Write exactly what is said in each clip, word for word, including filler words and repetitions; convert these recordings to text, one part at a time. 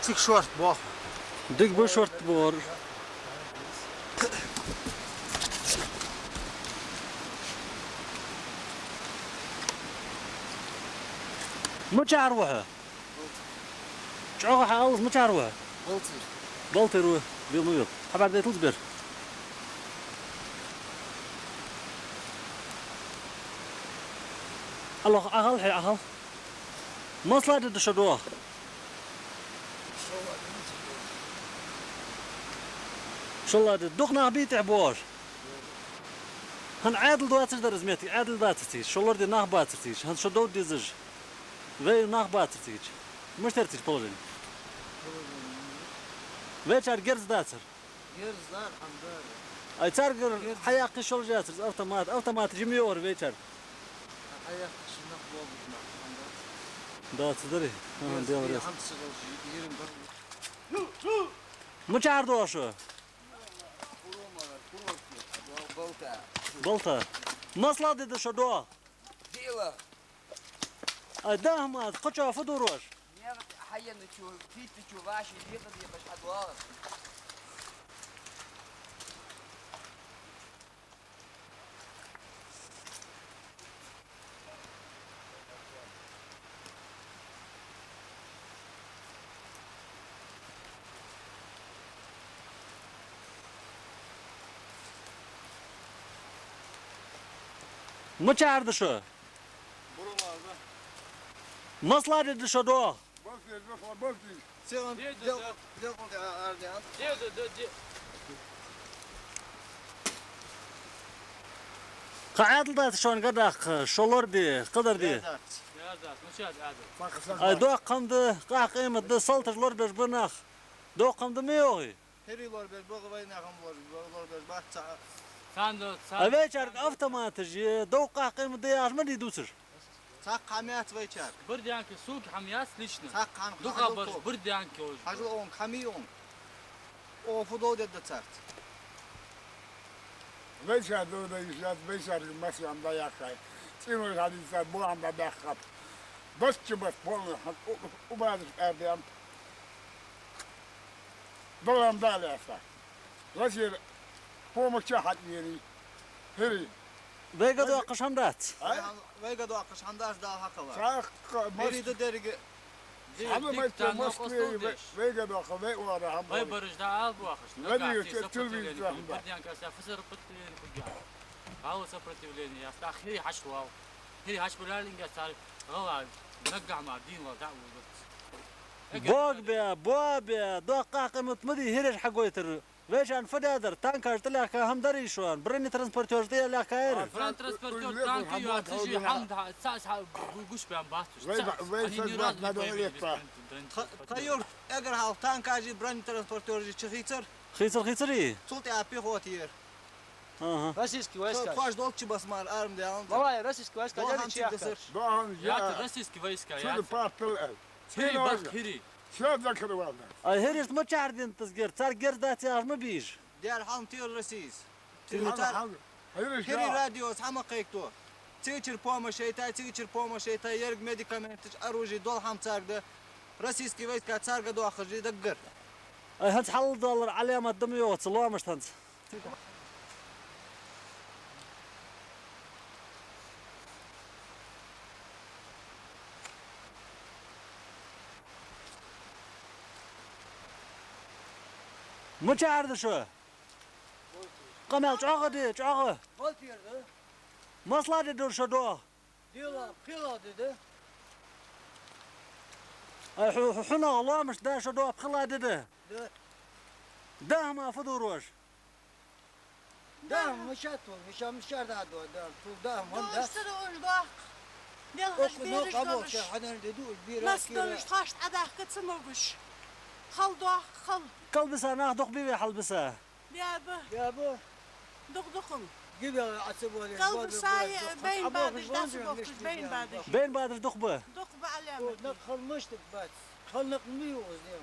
Цига шортта боах. Дика ба шортта боахар. Мичара ва хьо? ЧӀоагӀа хьааллалца, мичара ва хьо? Балтийра. Балтийра ва, вел ма вел. Хабар дайталца бер. Алло, Ӏахал хьо, Ӏахал. Масала де да шо доагӀа? ШоллагӀа де. Дукха нах бий тӀехьа боагӀаш? ХӀанз Ӏаьдал доацаш дар из моттиг, Ӏаьдал дацар цига, шо лораде нах бацар цига, хӀанз шо довда дезаш. Вай нах бацар цига. Мишта яр цига положени? Вайчар герз дацар? Герз дар, хӀама дар. Ай, царгара герз хьаяьккхе шолаш яцар автомат, автомат жима йоагӀар вайчар. Хьаяьккхе ши нах болаш нах, хӀама дар. Дацар дарий? Хм, герз, Даьла раьза. ХӀама ца хилча, йирам бар. Мичара доагӀа шо? Балта. Масала де да шо доагӀа? Дила. Ай, да, хӀама, кхычоа фу дора оаш? Нера хьаенна чу, фитта чу, ваши декъа декъаш хьадоагӀа. Мичара да шо? Масала де да шо доагӀа? Кхы Ӏаьдал дац шоана гаргадаккха, шо лораде, кхыдар де. Ай, доккха хӀама да, къахь къемат да, салташ лорабеш ба нах. Доккха хӀама да ма йоахий? ХӀирий лорабеш ба, вай нах хӀама лорабеш ба, лорабеш бац цхьа. Царна, царна. А вайчарга автоматаш я, доккха къахь къемат да яхаш ма дий дувцаш? Цхьаккха хӀама яц вайчарга. Бердянка, сука, хӀама яц лично. Цхьаккха хӀама. Дукха бараш бердянка йолаш. Хьажал он, хӀама он. О, фу дов дедда царца. Вайчар дов да йиш яц, вайчарга масса хӀама дӀаяьккхай. ЦӀенош хьадийцар, бо хӀама дӀабаьккхаб. Басча бас полный, хьан у-, у-, убазаш аьрдаьннад. Дола хӀама да лаьца. Россера помощь хьатӀаенай. ХӀирий. Вайга доаккхаш хӀама дац? А? Вайга доаккхаш хӀама дац, Дала хьакхелла. Цхьаккха хӀирий да деррига. Хьама дик мачча тан Москве новкъостал деш. Вайга доаккха, вай оара хӀама. Вай бараш да ала боахаш. Вай нагахь дика ше телевизор сопротивление хӀама да. Бердянка аса фу сопротивление хургья. Гало сопротивление, аса хӀирий хьачувал. ХӀирий хьачувалалинга цар гӀалгӀай наггахь мара дийнлал дӀа а вуллац. Бог бе, бо бе, доккха къахь къемат ма дий хӀираш хьагойтар. Вешан фу даьдар, танкаш тӀалаьхка хӀама дарий шоана, бронетранспортёраш тӀа лаьхка яр? Бронетранспортёр, танки ю, а цу жи хӀама да, цаӀ, цаӀ гу-, гуш бен бац уж, цаӀ. Они ни разу не появились. Тха, тха юрт, эггара хьалха танкаши, бронетранспортёраши чу хийцар? Хийцар, хийцарий? Цул тӀехьа пехота яр. Аха. Российский войска. Тхо-, тхоаш долчча баса мара армдаьннад. Валлахьи, российский войска дӀа чу яьккхар. Доахан я. Яц, российский войска, яц. Чудо паттал эл. ХӀирий, бах, хӀирий. Всё закрывал нас. Ай, хӀирашта мичара динтас герз? Царга герз дац яхаш ма бий уж. Дера хьалха тӀера Россис. Хьалха, цар-, хьалха. ХӀирий, хӀирий да. Радиос хӀама кхайкадо. Цигачара помощь яйтай, цигачара помощь яйтай, еррига медикаменташ, оружие, дола хӀама царга да. Российский войска царга доахаш даггара. Ай, хӀанз хьалдалар Ӏаламат да ма йоах цу лоамашта хӀанз. Мичара да шо? Къамаьл чӀоагӀа де, чӀоагӀа. Малтер да? Масала де дар шо доагӀа? Дела, пхила де да. Ай, хьу-, хьу-, хьунагӀа лоамаш да шо доагӀа, пхила де да. Да. Даха ма фу дора оаш? Даха ма ша тул, ма ша, ма ша да, да, да, тул даха ма да. Дождь сара уж дохк. Делхаш бераш долаш. Хьадан де ду уж бира. Нас кира. Долаш тхаш тӀадахка ца могаш. Хал дохк, хал. Калбиса нах дох биве хьалбиса. Дяба. Дяба. Дух-духун. Гибел а ца боле, калбисай, бен бадаш, дас бохташ, бен бадаш. Бен бадаш дух ба. Дух ба Ӏалам. О, нах хал мишта бац. Хал нах миюз дем.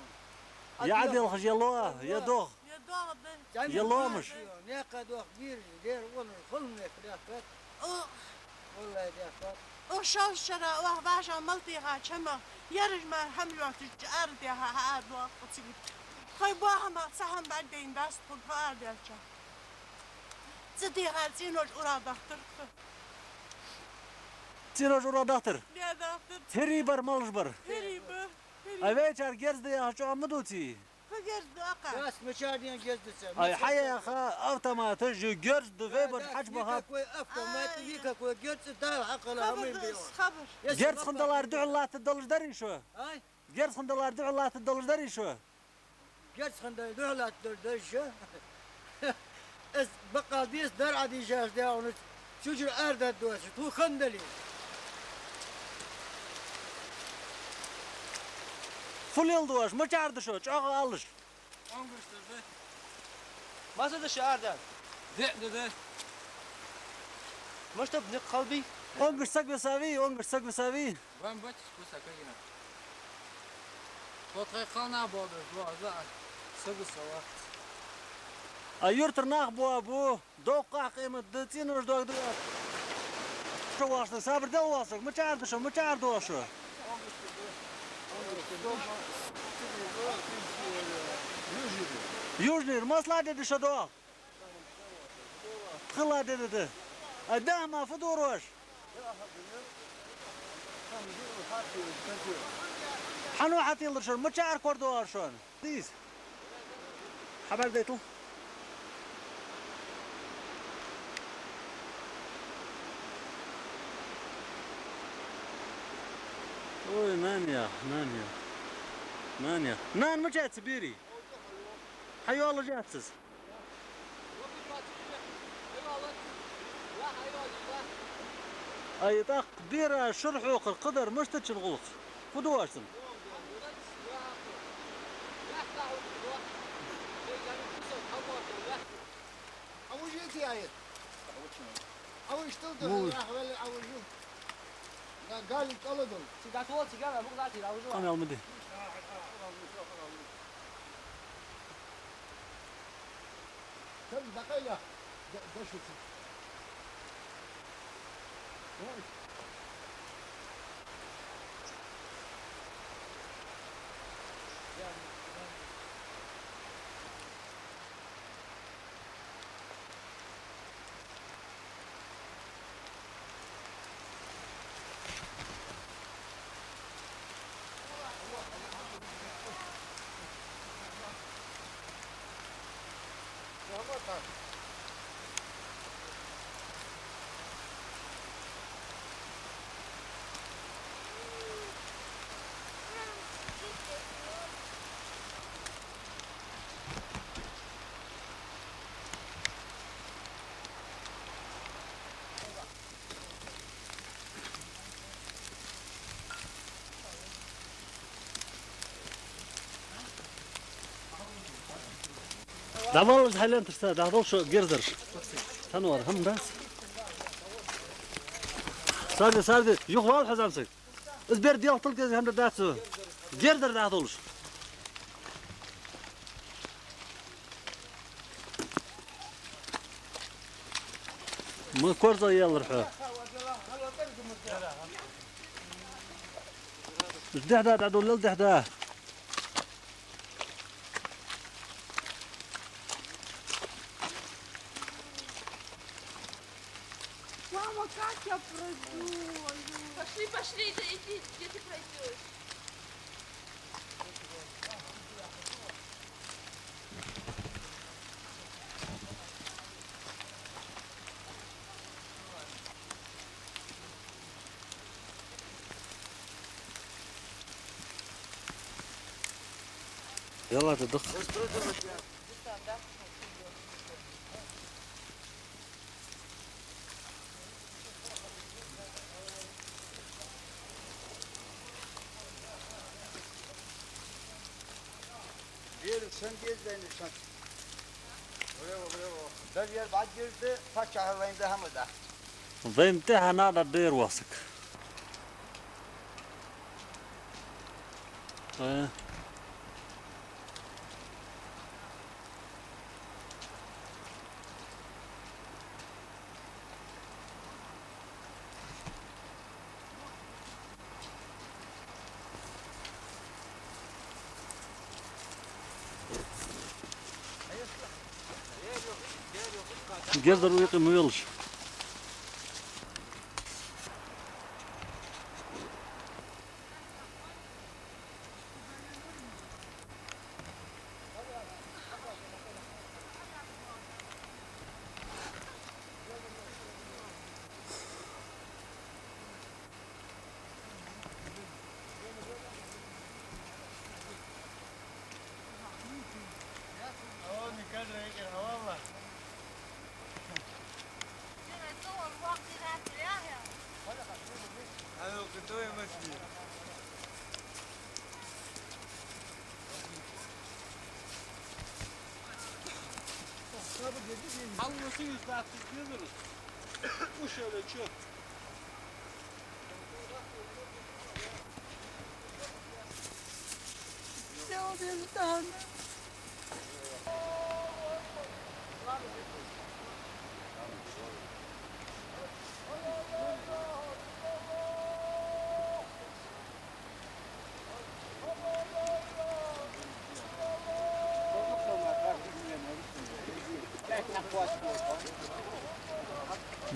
Я делхаш, я ло, я дох. Я дох да. Я лоамаш. Некъа дох бир, дер вон хал нах дяхкат. О. Валлай, дяхкат. О, шал шара, вах ваша малтиха чама. Яраж ма хьамлёташ ара дяха, ха ара дох циги. Хой баха ма ца хьам баддейн даст, ху ара дяча. Ца дегӀа цӀенош ура дахтар. ЦӀенош ура дахтар? Де дахтар. Хири бар, малаш бар? Хири бар. А вечар герз да яха чӀоагӀа ма дувций? Фу герз да ака? Яс, мичара ден герз да ца? Ай, хьаяха автоматаш, герз да, вай бар хьач баха. Никакой автомат, никакой герз да, хьакъала хӀама бе. Хабар. Герз хандалар духьал латта далаш дарий шо? Ай? Герз хандалар духьал латта далаш дарий шо? Герз хандалар духьал латта далаш дарий шо? Эс бакъал дес дар Ӏадийшаш дяхуна, чужур ардад доацаш, тхо хандали. Фу лел дош, мичара да шо, чӀоагӀа алаш. Онгаш да. Маса да шо ардан? Де, де, де. Мишта ба никъ халби? Онгаш саг висавий, онгаш саг висавий. Вам бать, вкуса кагина. Тот хай хална бода, жо, за, сагу сала. А юртар нах бо, бу, доккха къемат да, цӀенош дог да. Шо ваш да, сабар дел ваш, мичара да шо, мичара да шо? Южнир, масала де да шо дог? Пхила де да да. Ай, даха ма фу дора оаш? Хьан ва хьатилар шоана? Мичара кор доагӀар шоана? Дийс. Хабар дайтал. Ой, нана я, нана я. Нана я. Нана, мича ца бери? Хьайоалаш яц из. Ай, тӀаккха бера шура хьокхар кхыдар мишта чун гӀулакх? Фу ду оаш цун? Къамаьл ма де. ДӀаваллалца хьай ленташ ца дахдал шо герзарш. Танвар, хӀама дац. Сарди, сарди, юха вал хьо замсаг. Из бер делхтал кеза хӀама дац цо. Гердар дахдолаш. Ма корзагӀъеллар хьо. Дехьа да, дӀадоллал дехьа да. Пока я пройду. Пошли, пошли, иди, иди, где ты пройдешь? Яла, да дах. Бераш шоана гездаьннад шоана. Браво, браво. Дар ер бӀаргагуш да, паччахьа вайна да хӀама да. Вайна тӀехьа нана дера васак. Э. Гездар уйкъе ма велаш.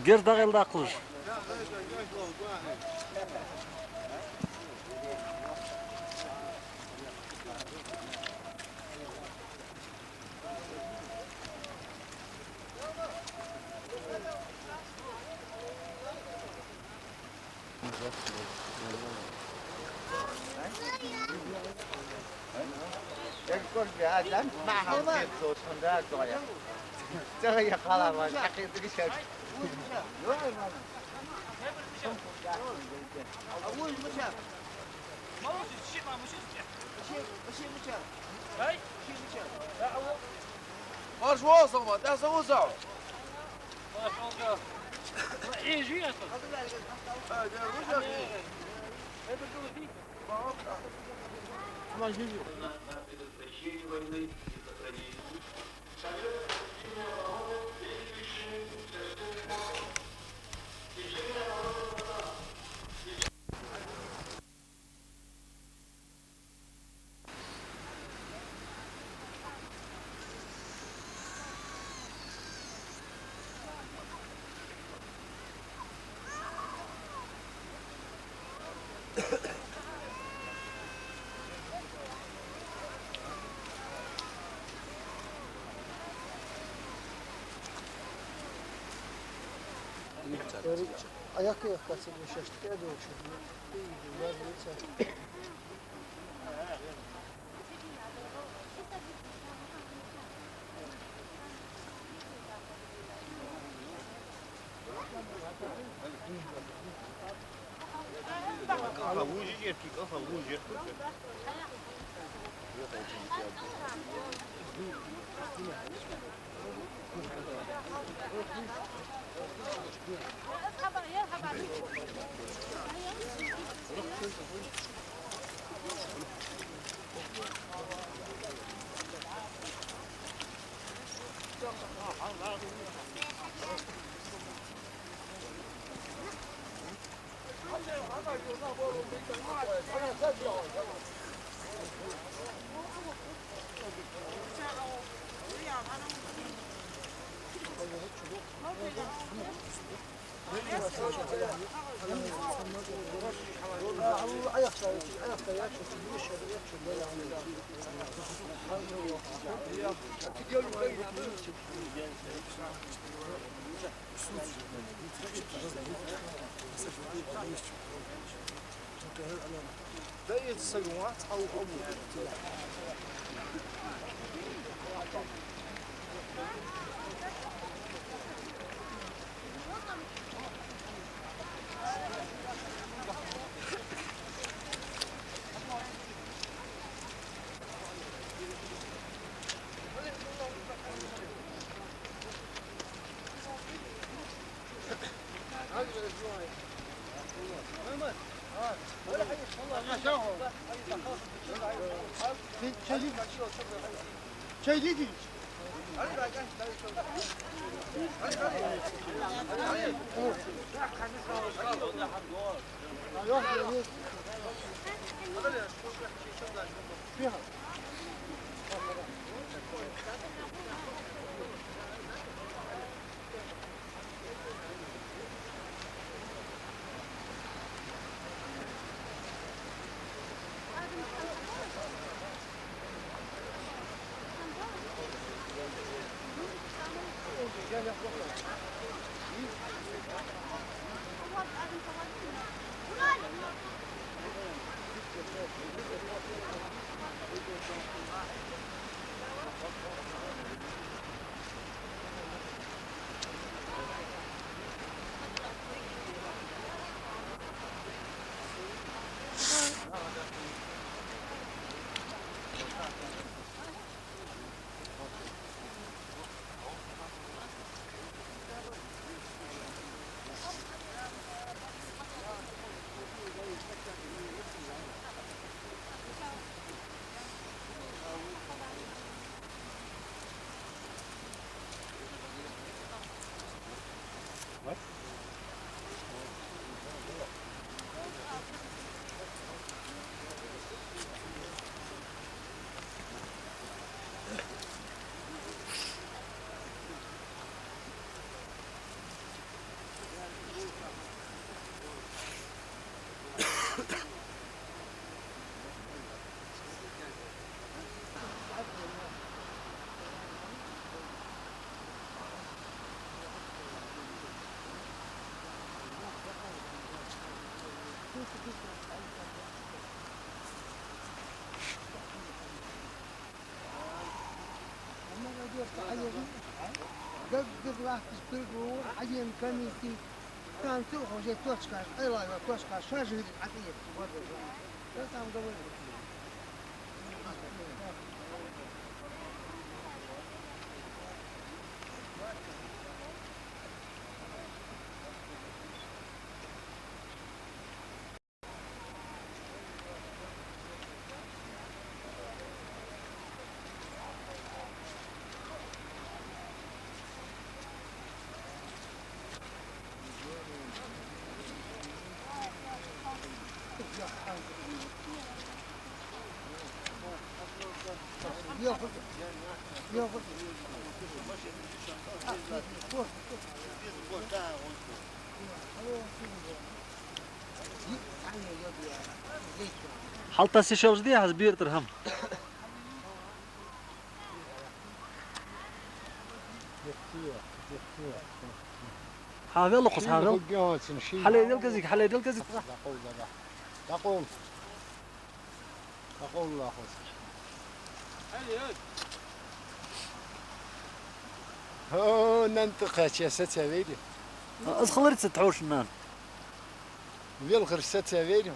Герз дӀагӀелла даккхалаш. Марш вон, Салман, тӀехьа са вон сахь. Аяхка яхка ца гуш, шаьш тӀе а долуш, и, и, ваза вица. Даггара латташ билгалвар хьаена комисси, станци хьожа точкаш, Ӏелла йола точкаш шажири Ӏатиев. Вот это. Что там говорит? ХьалтӀа сишелж дий хьа из бера тӀара хӀама? Хьавел укхаза, хьавел. Хьале дел газиг, хьале дел газиг. ДӀакъовла, дӀакъовла. ДӀакъовла. ДӀакъовла укхаза. О, нана тӀакхаьча, саца вайра. Аз хилар ца тхьовш нана. Велхар саца вайра.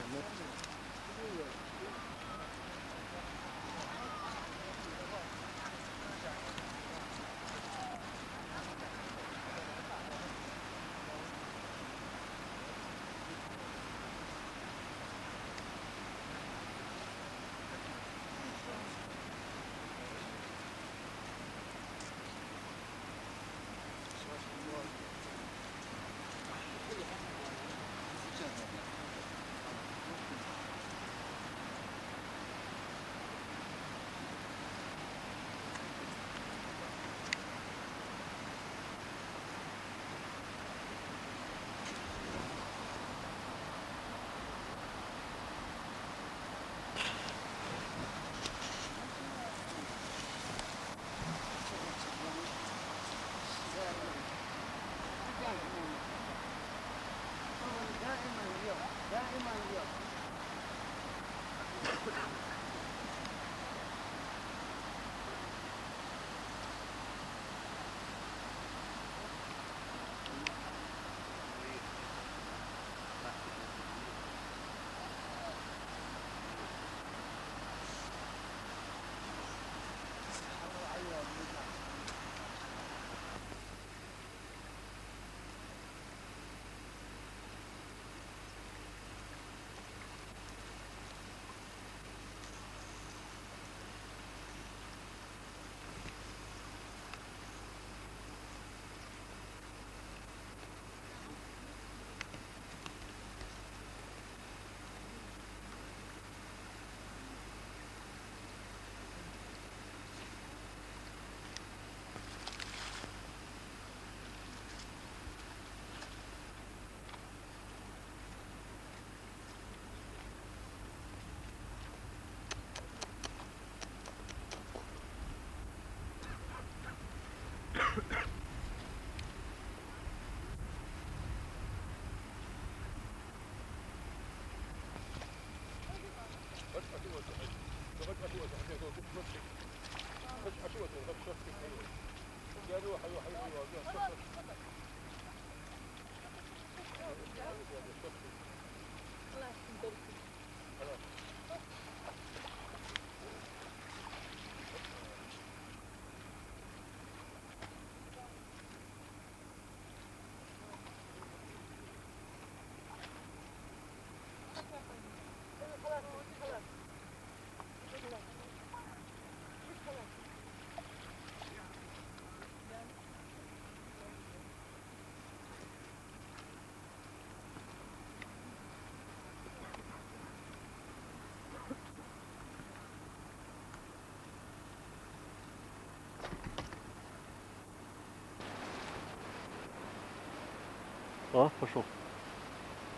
А, пошёл.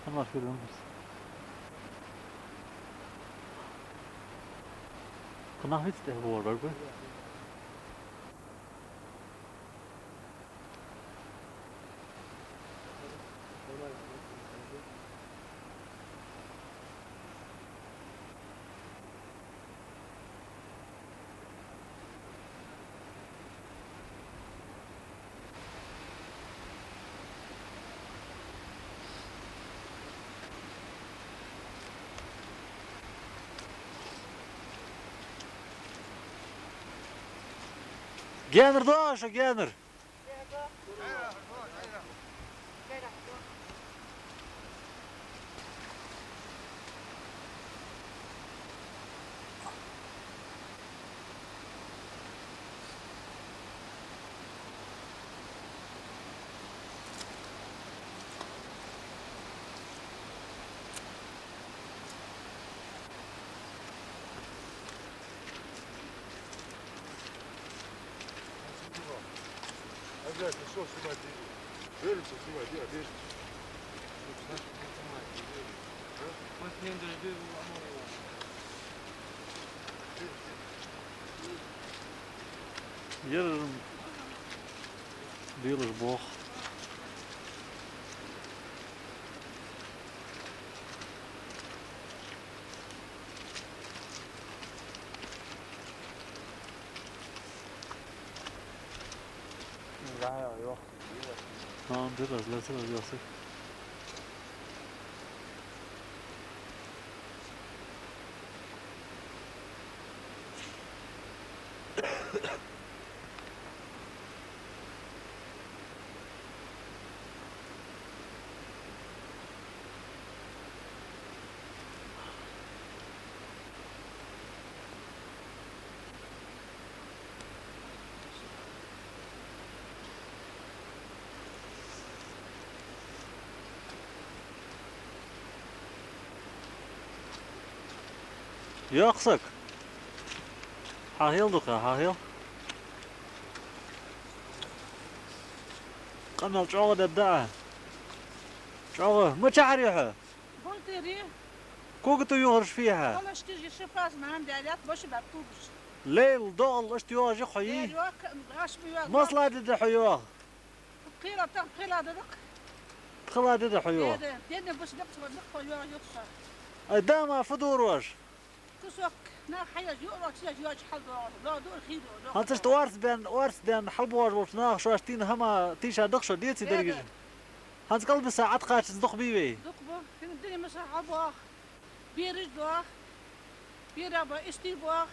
Она филм. Кхы нах вицтӀехьа бора, бергба? Генара доагӀа шо, генара? Обязательно, что снимать? Берется снимать, я берется. А? Ер белаш бох. Да, йо. Ха, дираж, лацар аз йоси. Йоккха саг. Хьахьел дукха, хьахьел. Къамаьл чӀоагӀа дергда Ӏа. ЧӀоагӀа. Мичахьара я хьо? Бунтири. Кога тӀа юхараш фихьа? Палашкижи шифаз маьн дялят баши бат кубуш. Лейла доагӀал ишта йоагӀаш я хьо йий? Э, йоах, гаш ми йоах. Масала дергда хьо йоах? Пхила тах, пхила дадакъ. Пхила дергда хьо йоах? Э, да, дена бус лепс вадакъ хьо йоах юха. Ай, дама фу дора оаш? Кусок нах хьаяж юрок сиз йоч хьал доагӀа. Ло дур хи до. ХӀанз ишта орц бен, орц бен хьалбоагӀаш болча наха шоаш тина хӀама тийша даха шо деций дерригаш? Э, да. ХӀанз кӀалбиса Ӏаткхаччунца дукха бий вай? Дукха ба. Хин дина маса хьалбоагӀа. Бераш доагӀа. Бера ба, истий боагӀа.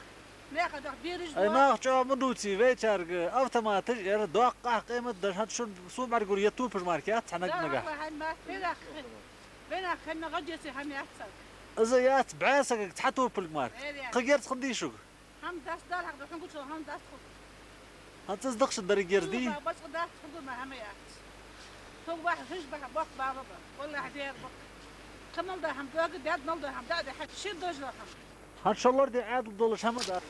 Меха дах бераш доагӀа. Ай, нах чӀоагӀа ма дувций, вайчарга автоматаш яр, доккха къемат даш, хӀанз шун су бӀаргур я тупаш марка яц хьанаг нагахь. Да, валлахӀи, хӀанз ма, вайнах, вайнах хӀама гӀадеси хӀама яц саг. Из яц бӀаь сагага цхьа тупалг марка. Э, яц. Кхы герз хиннадий шуга? ХӀама дац, Дала хьакъ да, хьона гучал хӀама дац хьога. ХӀанз из дахча дерриг герз дий? Цу ба бацкъа дац хьога, ма хӀама яц. Тог вахь хӀиж бахь боккха бала ба. ВаллахӀи, дер боккха. Кхы мел да хӀама доага, дад мел да хӀама да, да хьа шин дожа хӀама. ХӀанз шоллар де Ӏаьдал долаш хӀама да.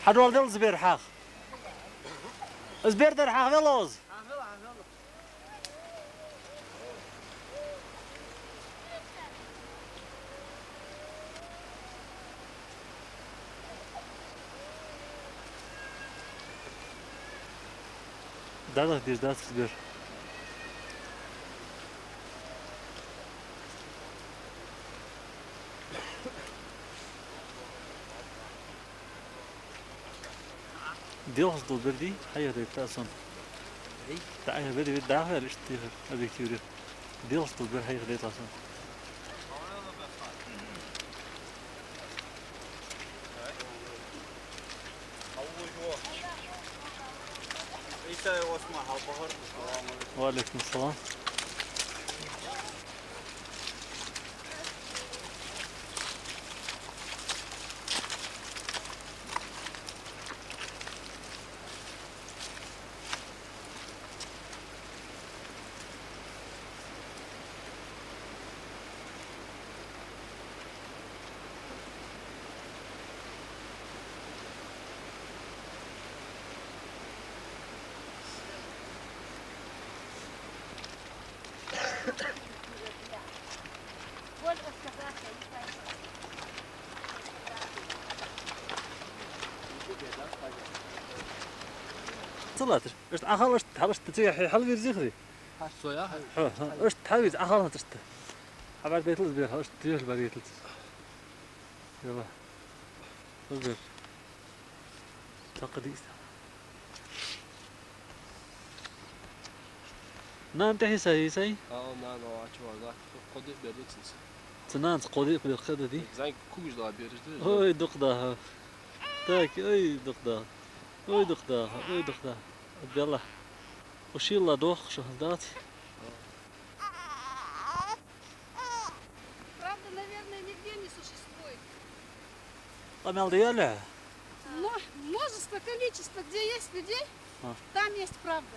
Хьадоаладелахь из бер хьаха. Из бер дар хьаха велахь из. ДӀадахьа дезаш дац из бер. Делхаш дола бер дий, хьайгадайтад сона. Эй? ДӀа-, хьайгадайтад, вид дахар иштта дехар объективера. Делхаш дола бер хьайгадайтад сона. Ва Ӏалайкум салам. Ца латташ. Иштта Ӏохайла, иштта хьал, иштта цига хьалвийрзахьа. Со яхар? Хьо, хьо, иштта хьалвийрза, Ӏохайла хӀанз иштта. Хьабар дайтал из бер, хьал иштта дехар бар дайтал цига. Йола. Из бер. Цаккха дийс. Нана тӀехьа йисай, йисай? Ау, нана, ау, ачу вагат. Кхо-диъ бер да цунца. Цу нанас кхо-диъ бер кхы да дий? Зайка кугаш да бераш да. Ой, дукха да, хьа. Так, ой, дукха да. Ой, дукха да, хьа, ой, дукха да. Белла. Ушилла дохуш дац. Правда, наверное, нигде не существует. Къамаьл дий аьлла? Но множество, количество, где есть людей, а, там есть правда.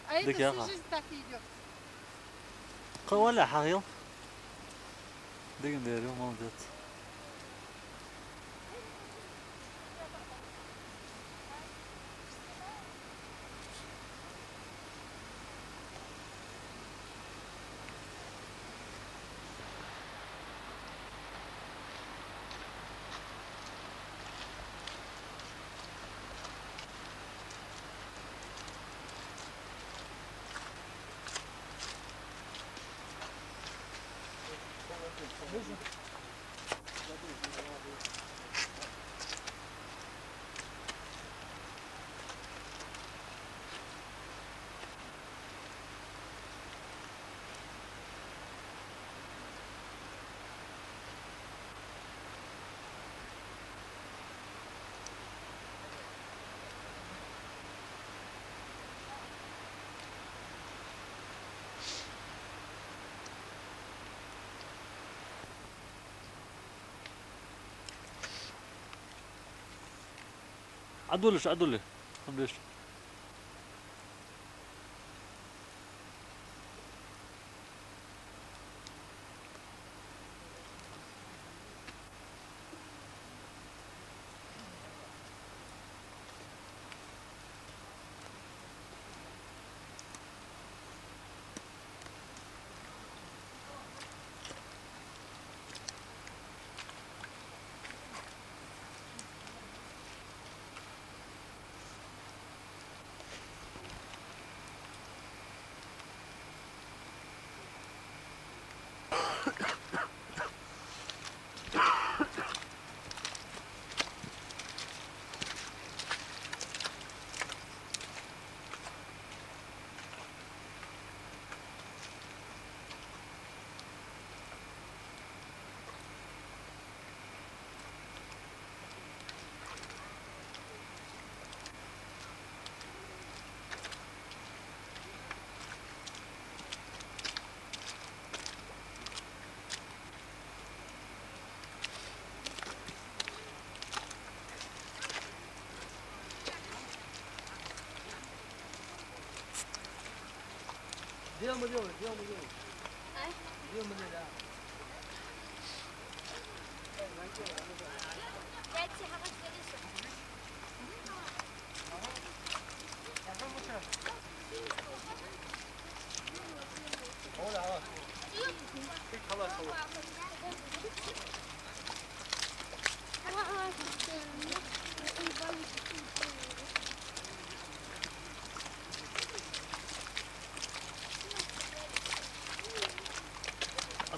А это всю жизнь так и идёт. Кхы вале хьагӀ йил. Диган дер ю, молодец. Ӏадуллаш, Ӏадулле. Хьан беш. Дело мы делаем, дело мы делаем. А? Дело мы делаем, да.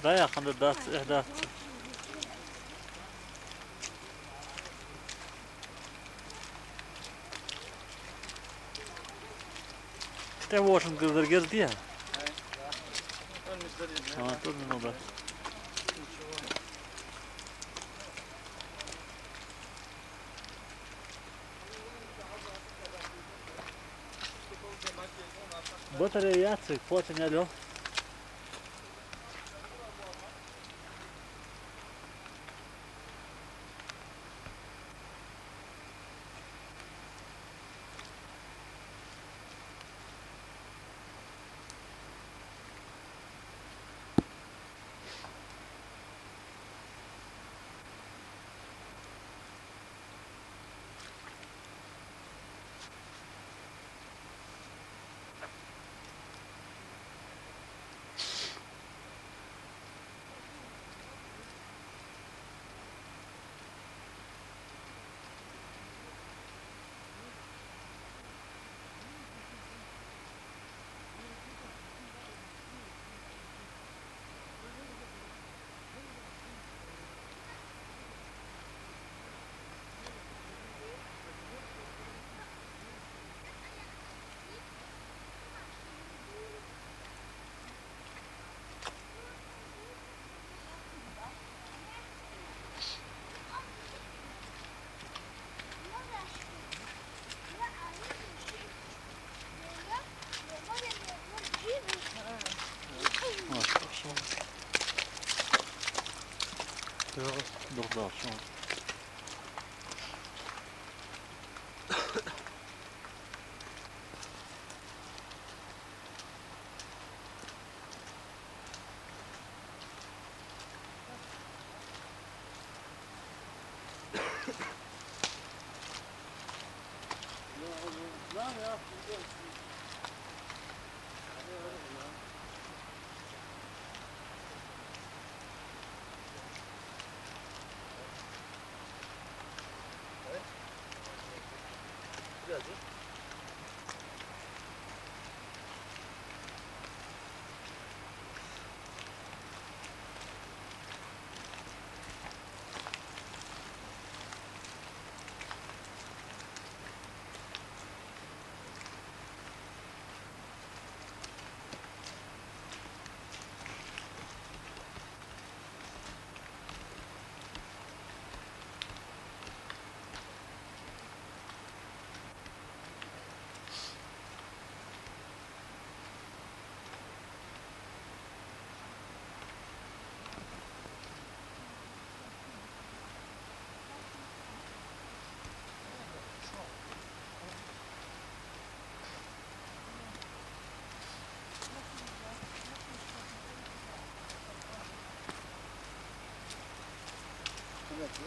Да, я ханда дац, э, дац. Те вошен гырдар гердия? А, тоже надо. Батарея яц, фотон ялё.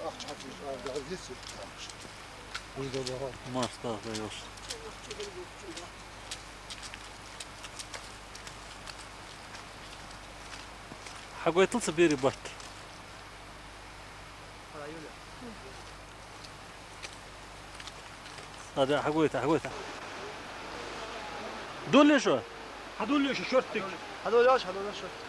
Ахча хьакхийча ара дагӀа диций? Уж да бахьа. Марс дагӀа йош. Хьагойтал цу берий батт. Ада, хьагойта, хьагойта. Дуллий шо? Хьадуллий шо шорттиг? Хьадуллий шо, хьадуллий шо шорттиг.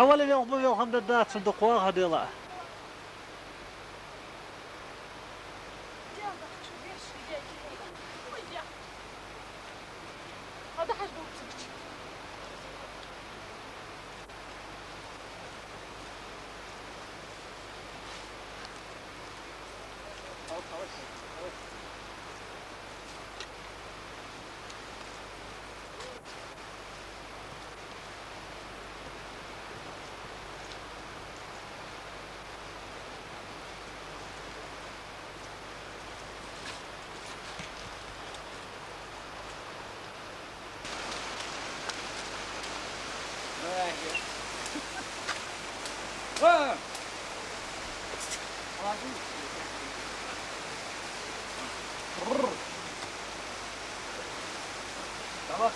Хьавола, вевха ма вевха хӀама дац, цун дукха ваха дела. Хьа?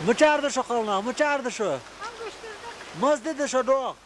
Мичара да шо, кхалнах, мичара да шо? Мазде да шо, дох.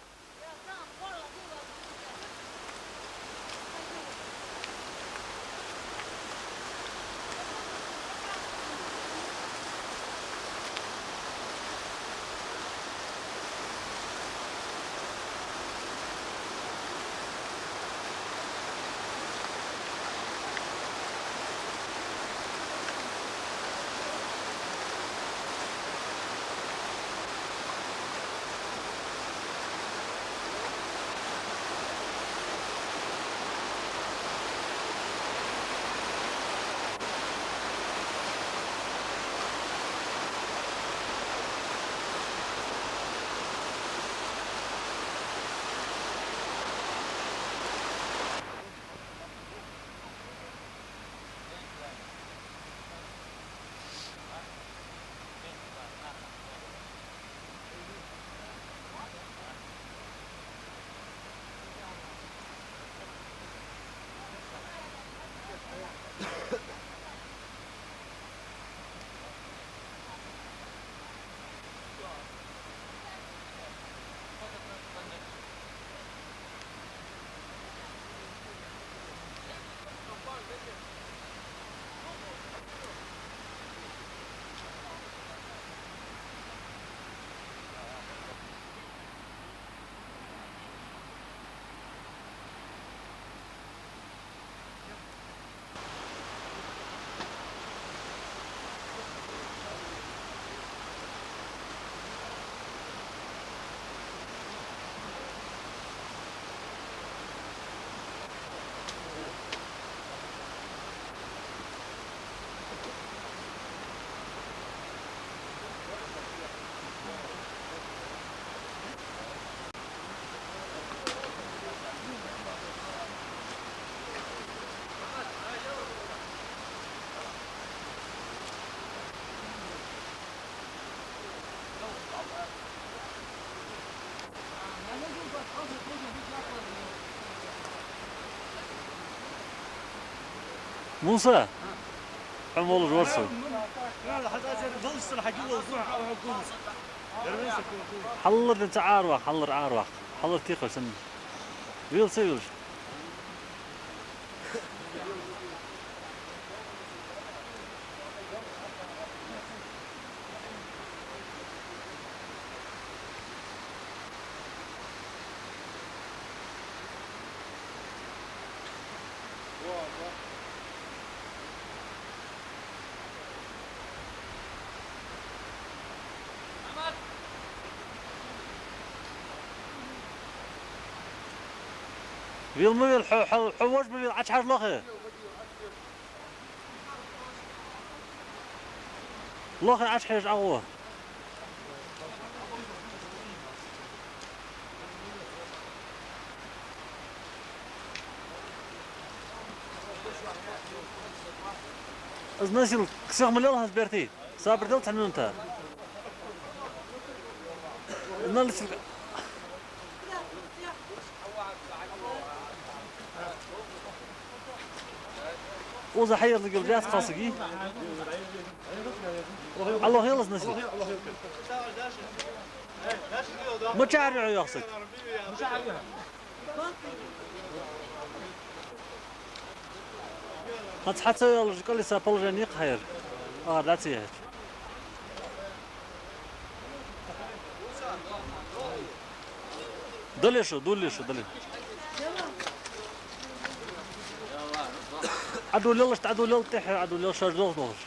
Муса, хьо молаш вар со? Хьаллар ден ца Ӏараваккха, хьаллар Ӏараваккха. Хьаллар текхар санна. Вел са вилш. Вел ма вел, хьо, хьо, хьо вож ма вел, Ӏочухьажа лохе. Лохе Ӏочухьежа Ӏагӏо. Из носилка сиха ма лелхьа, берти. Сабар де цхьа минута. Из носилка. Укхаза хьаерзаргйолаш яц кхалсаг. Алло, хилас носилка. Мичара я хьо, йоах саг. ХӀанз хьа ца йоаллаш кӀалиса положени кхайр. Ара дац яхьача. Дале шо, дулле шо, дале. Ӏадуллалаш, Ӏадуллал тӀехьа, Ӏадуллал шоаш долх долаш.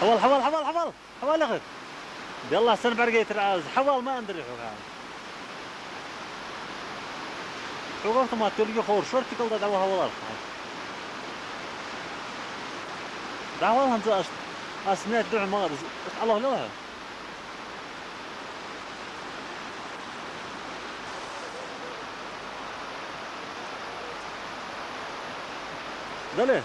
Хьавоал, хьавоал, хьавоал, хьавоал, хьавоал, яхар. Деллахь, сенна бӀаргайтар Ӏа из? Хьавоал, ма андарий хьога. Хьога автомат йолга ховр, шортикал да дӀавала хьавоалар. ДӀавала хӀанз аз, аз нет духьа ма гӀар, аз Ӏалохлел хьо. Дале.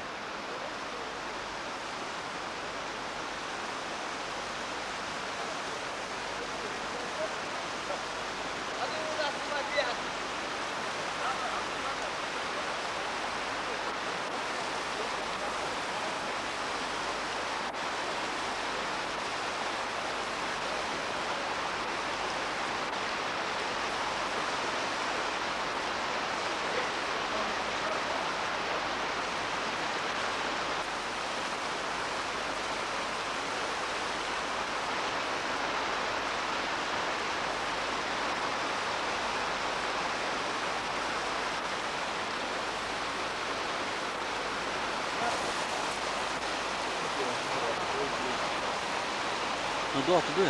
Ну, дохьа ду.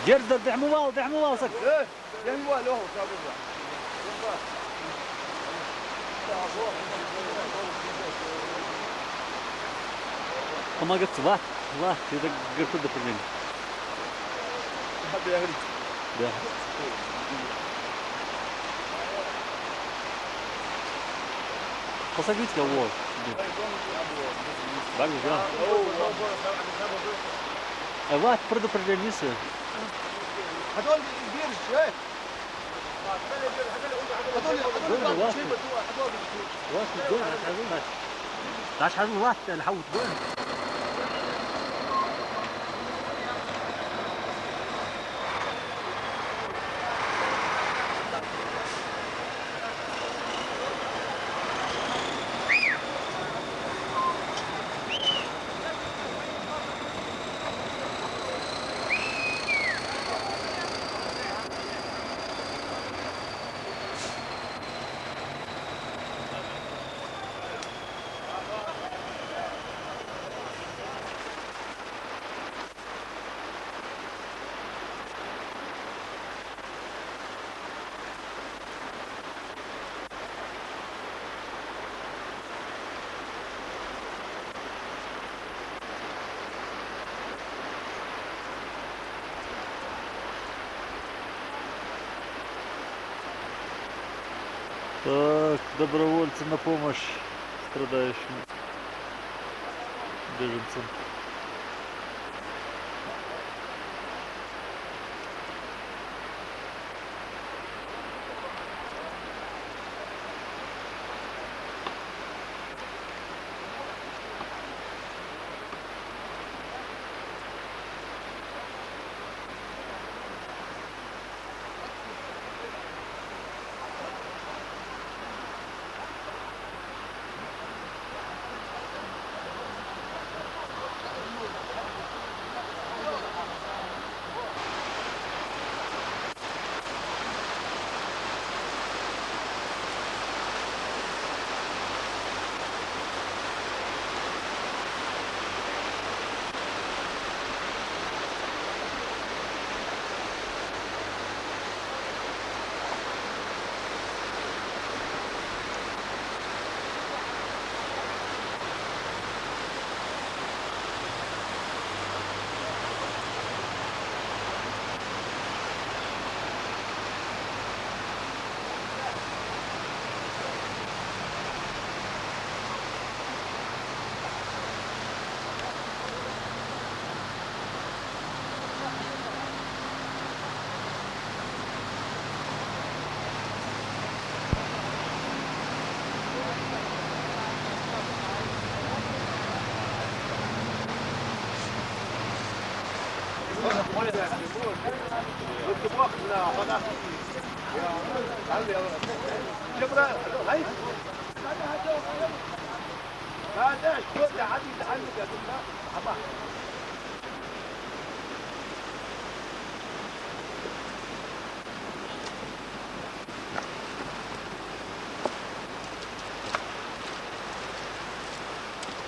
Дерза дар, дехьа ма вала, дехьа ма вала, саг. Э, дехьа ма вала, Лёха, сабур. Помогать, ват, ват, это гырты да придем. Да. Посадите кого? Баги, да. Э, ват, предупреждение, если. Ват, ват, ват. Даш хьажал, ват, аьле, хьавут, гой. Так, добровольцы на помощь страдающим беженцам.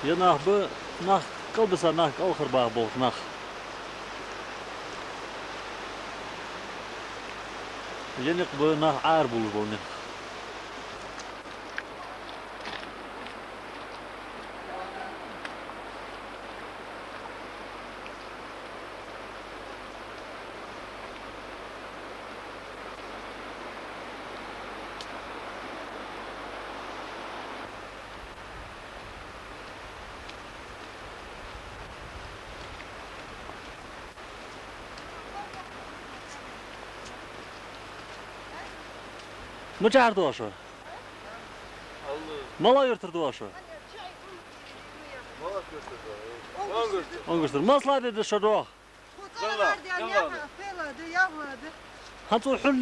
Ер нах ба, нах кӀалбиса, нах кӀалхарбаха болча нах. Ер никъ ба нах Ӏарбувлаш бола никъ. Мичара доагӀа шо? Малой-Юртара доагӀа шо? Унгуштара. Масала де да шо доагӀа? ХӀанз цу хьун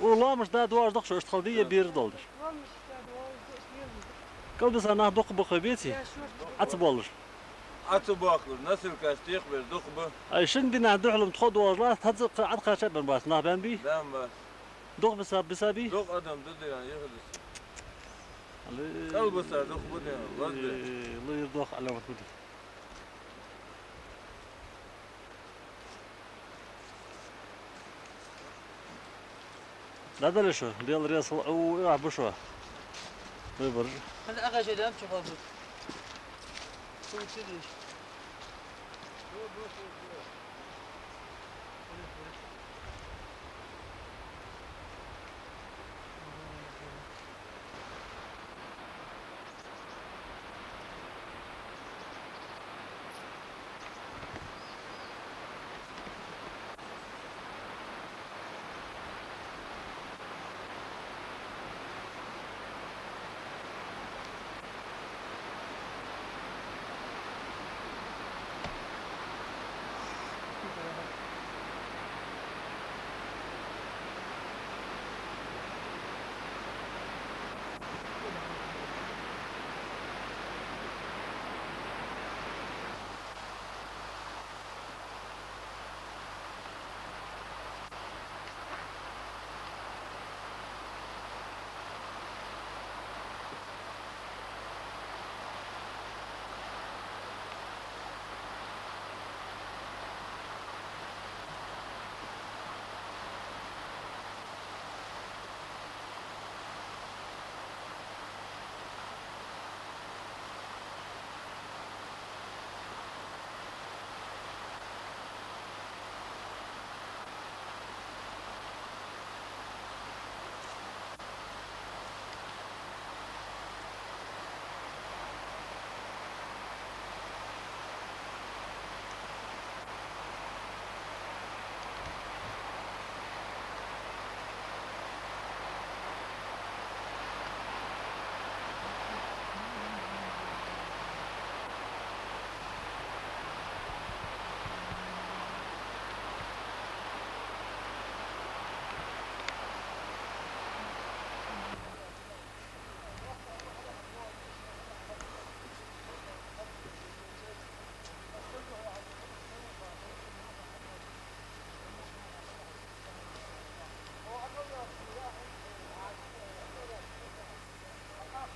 у лоамаш да доагӀаш дохк шо, иштта хала дий е бера долаш? КӀалбиса нах дукха ба хой беций? Ӏа ца боалаш? Ӏа ца боаккхалуш, носилкаш тӀехбер дукха ба. Ай, шин дийнахьа духьала тхо доагӀаш латт, хӀанз кхы Ӏа кхаьча бен бац, нах бен бий? Бен бац. Дукха биса, биса бий? Дукха адам да дийна, яхилис. Али. КӀалбиса дукха ба дийна, лазбе. Э, луйр дох Ӏаламат хӀуди. Дадале шо, Дела реза хилва, у, у, а, бу шо. Выбор. Хьан агӀа жедам чу хабу. Су чилиш.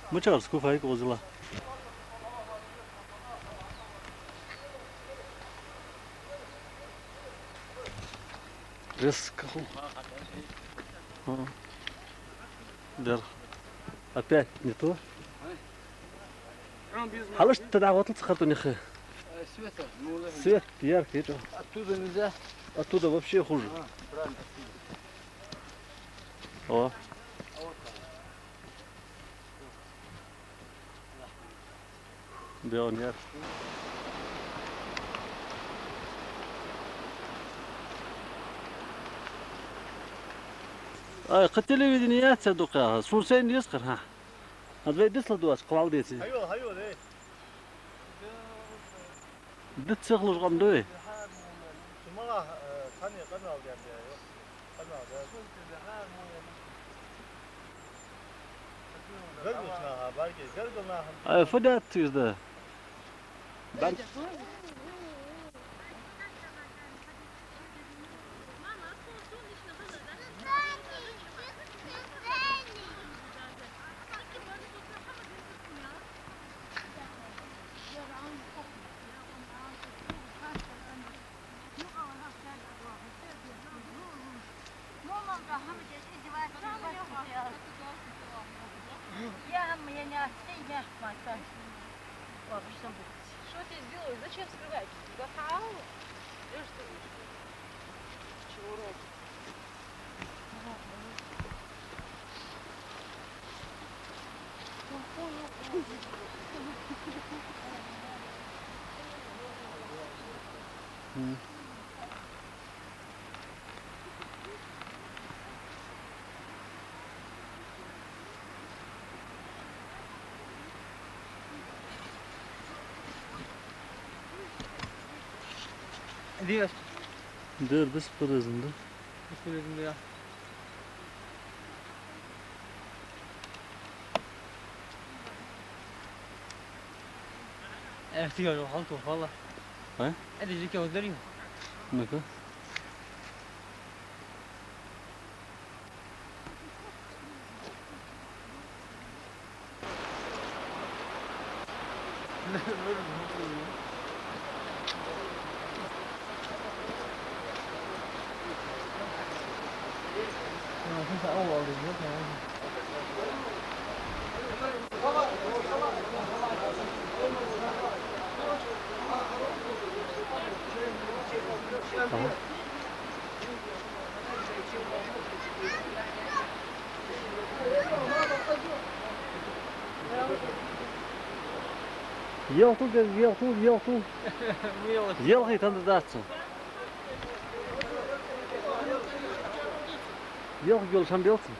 Мичара скуфайка озила? Резко хул. А. Дер. Опять не то. Хьалашта дӀагӀоттал ца харту нихи. Свет яркий, чё? Оттуда нельзя. Оттуда вообще хуже. А, правильно, оттуда. О. Белый яр. Ай, кхы телевидени яц цу дукха. Сона сайна деза хӀара, хӀа. Хьан вай бисла доацаш, кхалдеций? Хьайола, хьайола, эй. Диц ца хулаш къам дуй? Цу малахь, э, цхьанне къамаьл даьннад, йо. Къамаьл даьд. Гаргара наха, бӀаргий, гаргара наха. Ай, фу даьд из да? Бар- Я, я не отстань, я, Марта. Вообще. Что ты сделал? Зачем скрывать? Захаал? Чего ради? Дер бесполезно, да? Бесполезно, да. Э, ты говорю, халку, хала. А? Это же кого дарил? Ну-ка. Ялту, ялту, ялту. Ялхи танда дац. Ялх гол шамбелцин.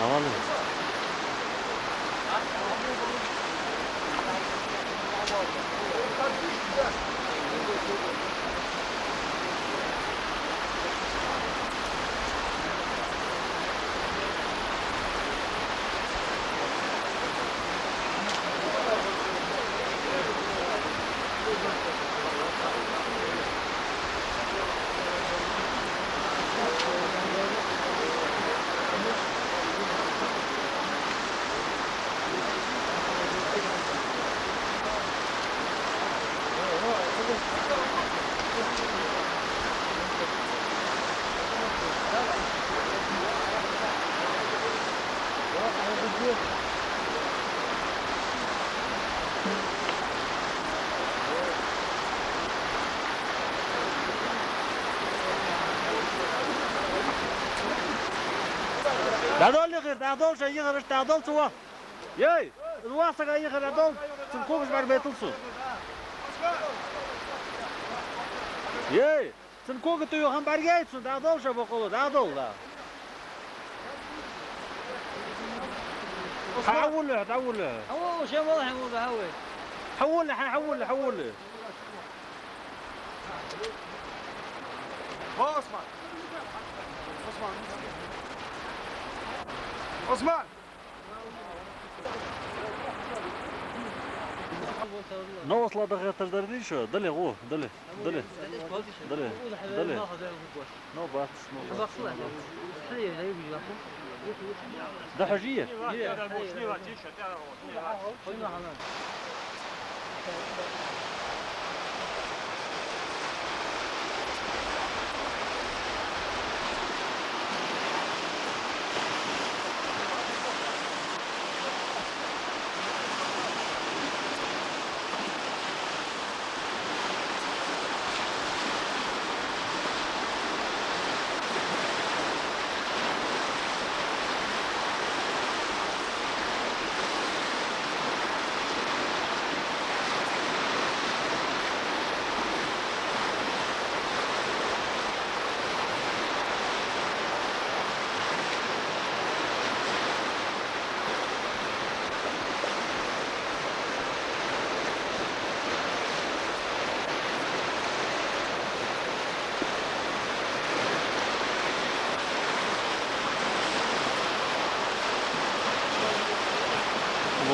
Амалли. ДӀадоал йихар, дӀадоал, шоай йихар, дӀадоал цо. Ей, из вахсага йихар дӀадоал, цун когаш бӀаргабайтал цо. Ей, цун кога тӀаювха бӀаргаяй цун, дӀадоал шоай бокъонца, дӀадоал, да. Хьавола, хьавола. Хьавола, шоай мала хьавола, хьавола. Хьавола, хьа-, хьавола, хьавола. Ва, Ӏусман! Ӏусман! Ӏусман! Новосла дагӀеттар дар дий шо? Дале, гӀо, дале, дале, дале, дале. Но бац, но бац, но бац. Да хьажи.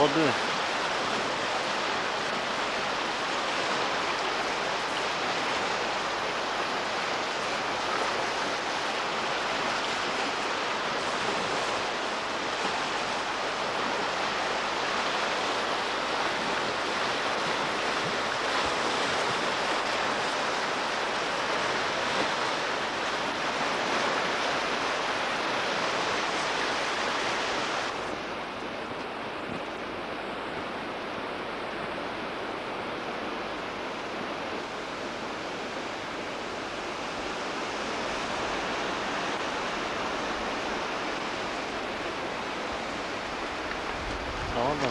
Воды. Ладно.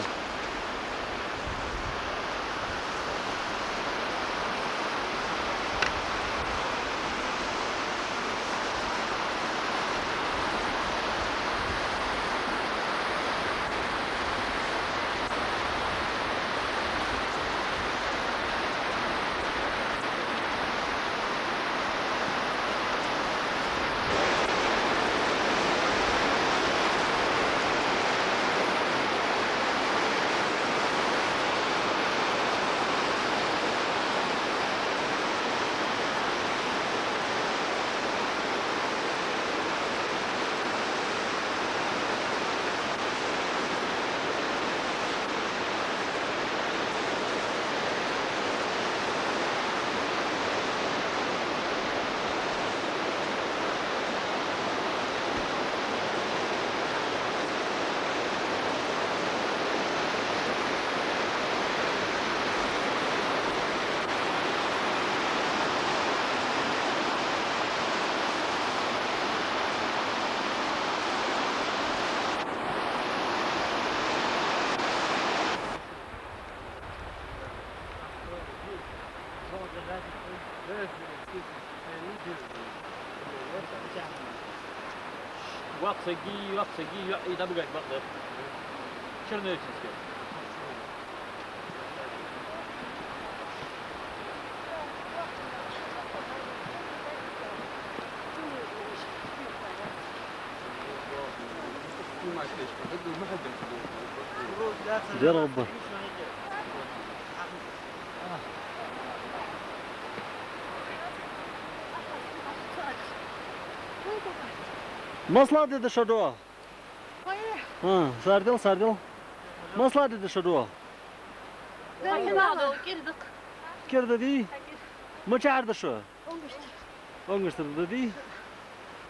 Ваксаги, ваксаги, йоӀ, и дабгаш бакъда. Чернышевский. Дера оба. Масала де да шо дуа? Ой. А, сардил, сардил. Масала де да шо дуа? Ой, надо, кирдак. Кирда дий? Мичахьара да шо? Онгуштар. Онгуштар да дий?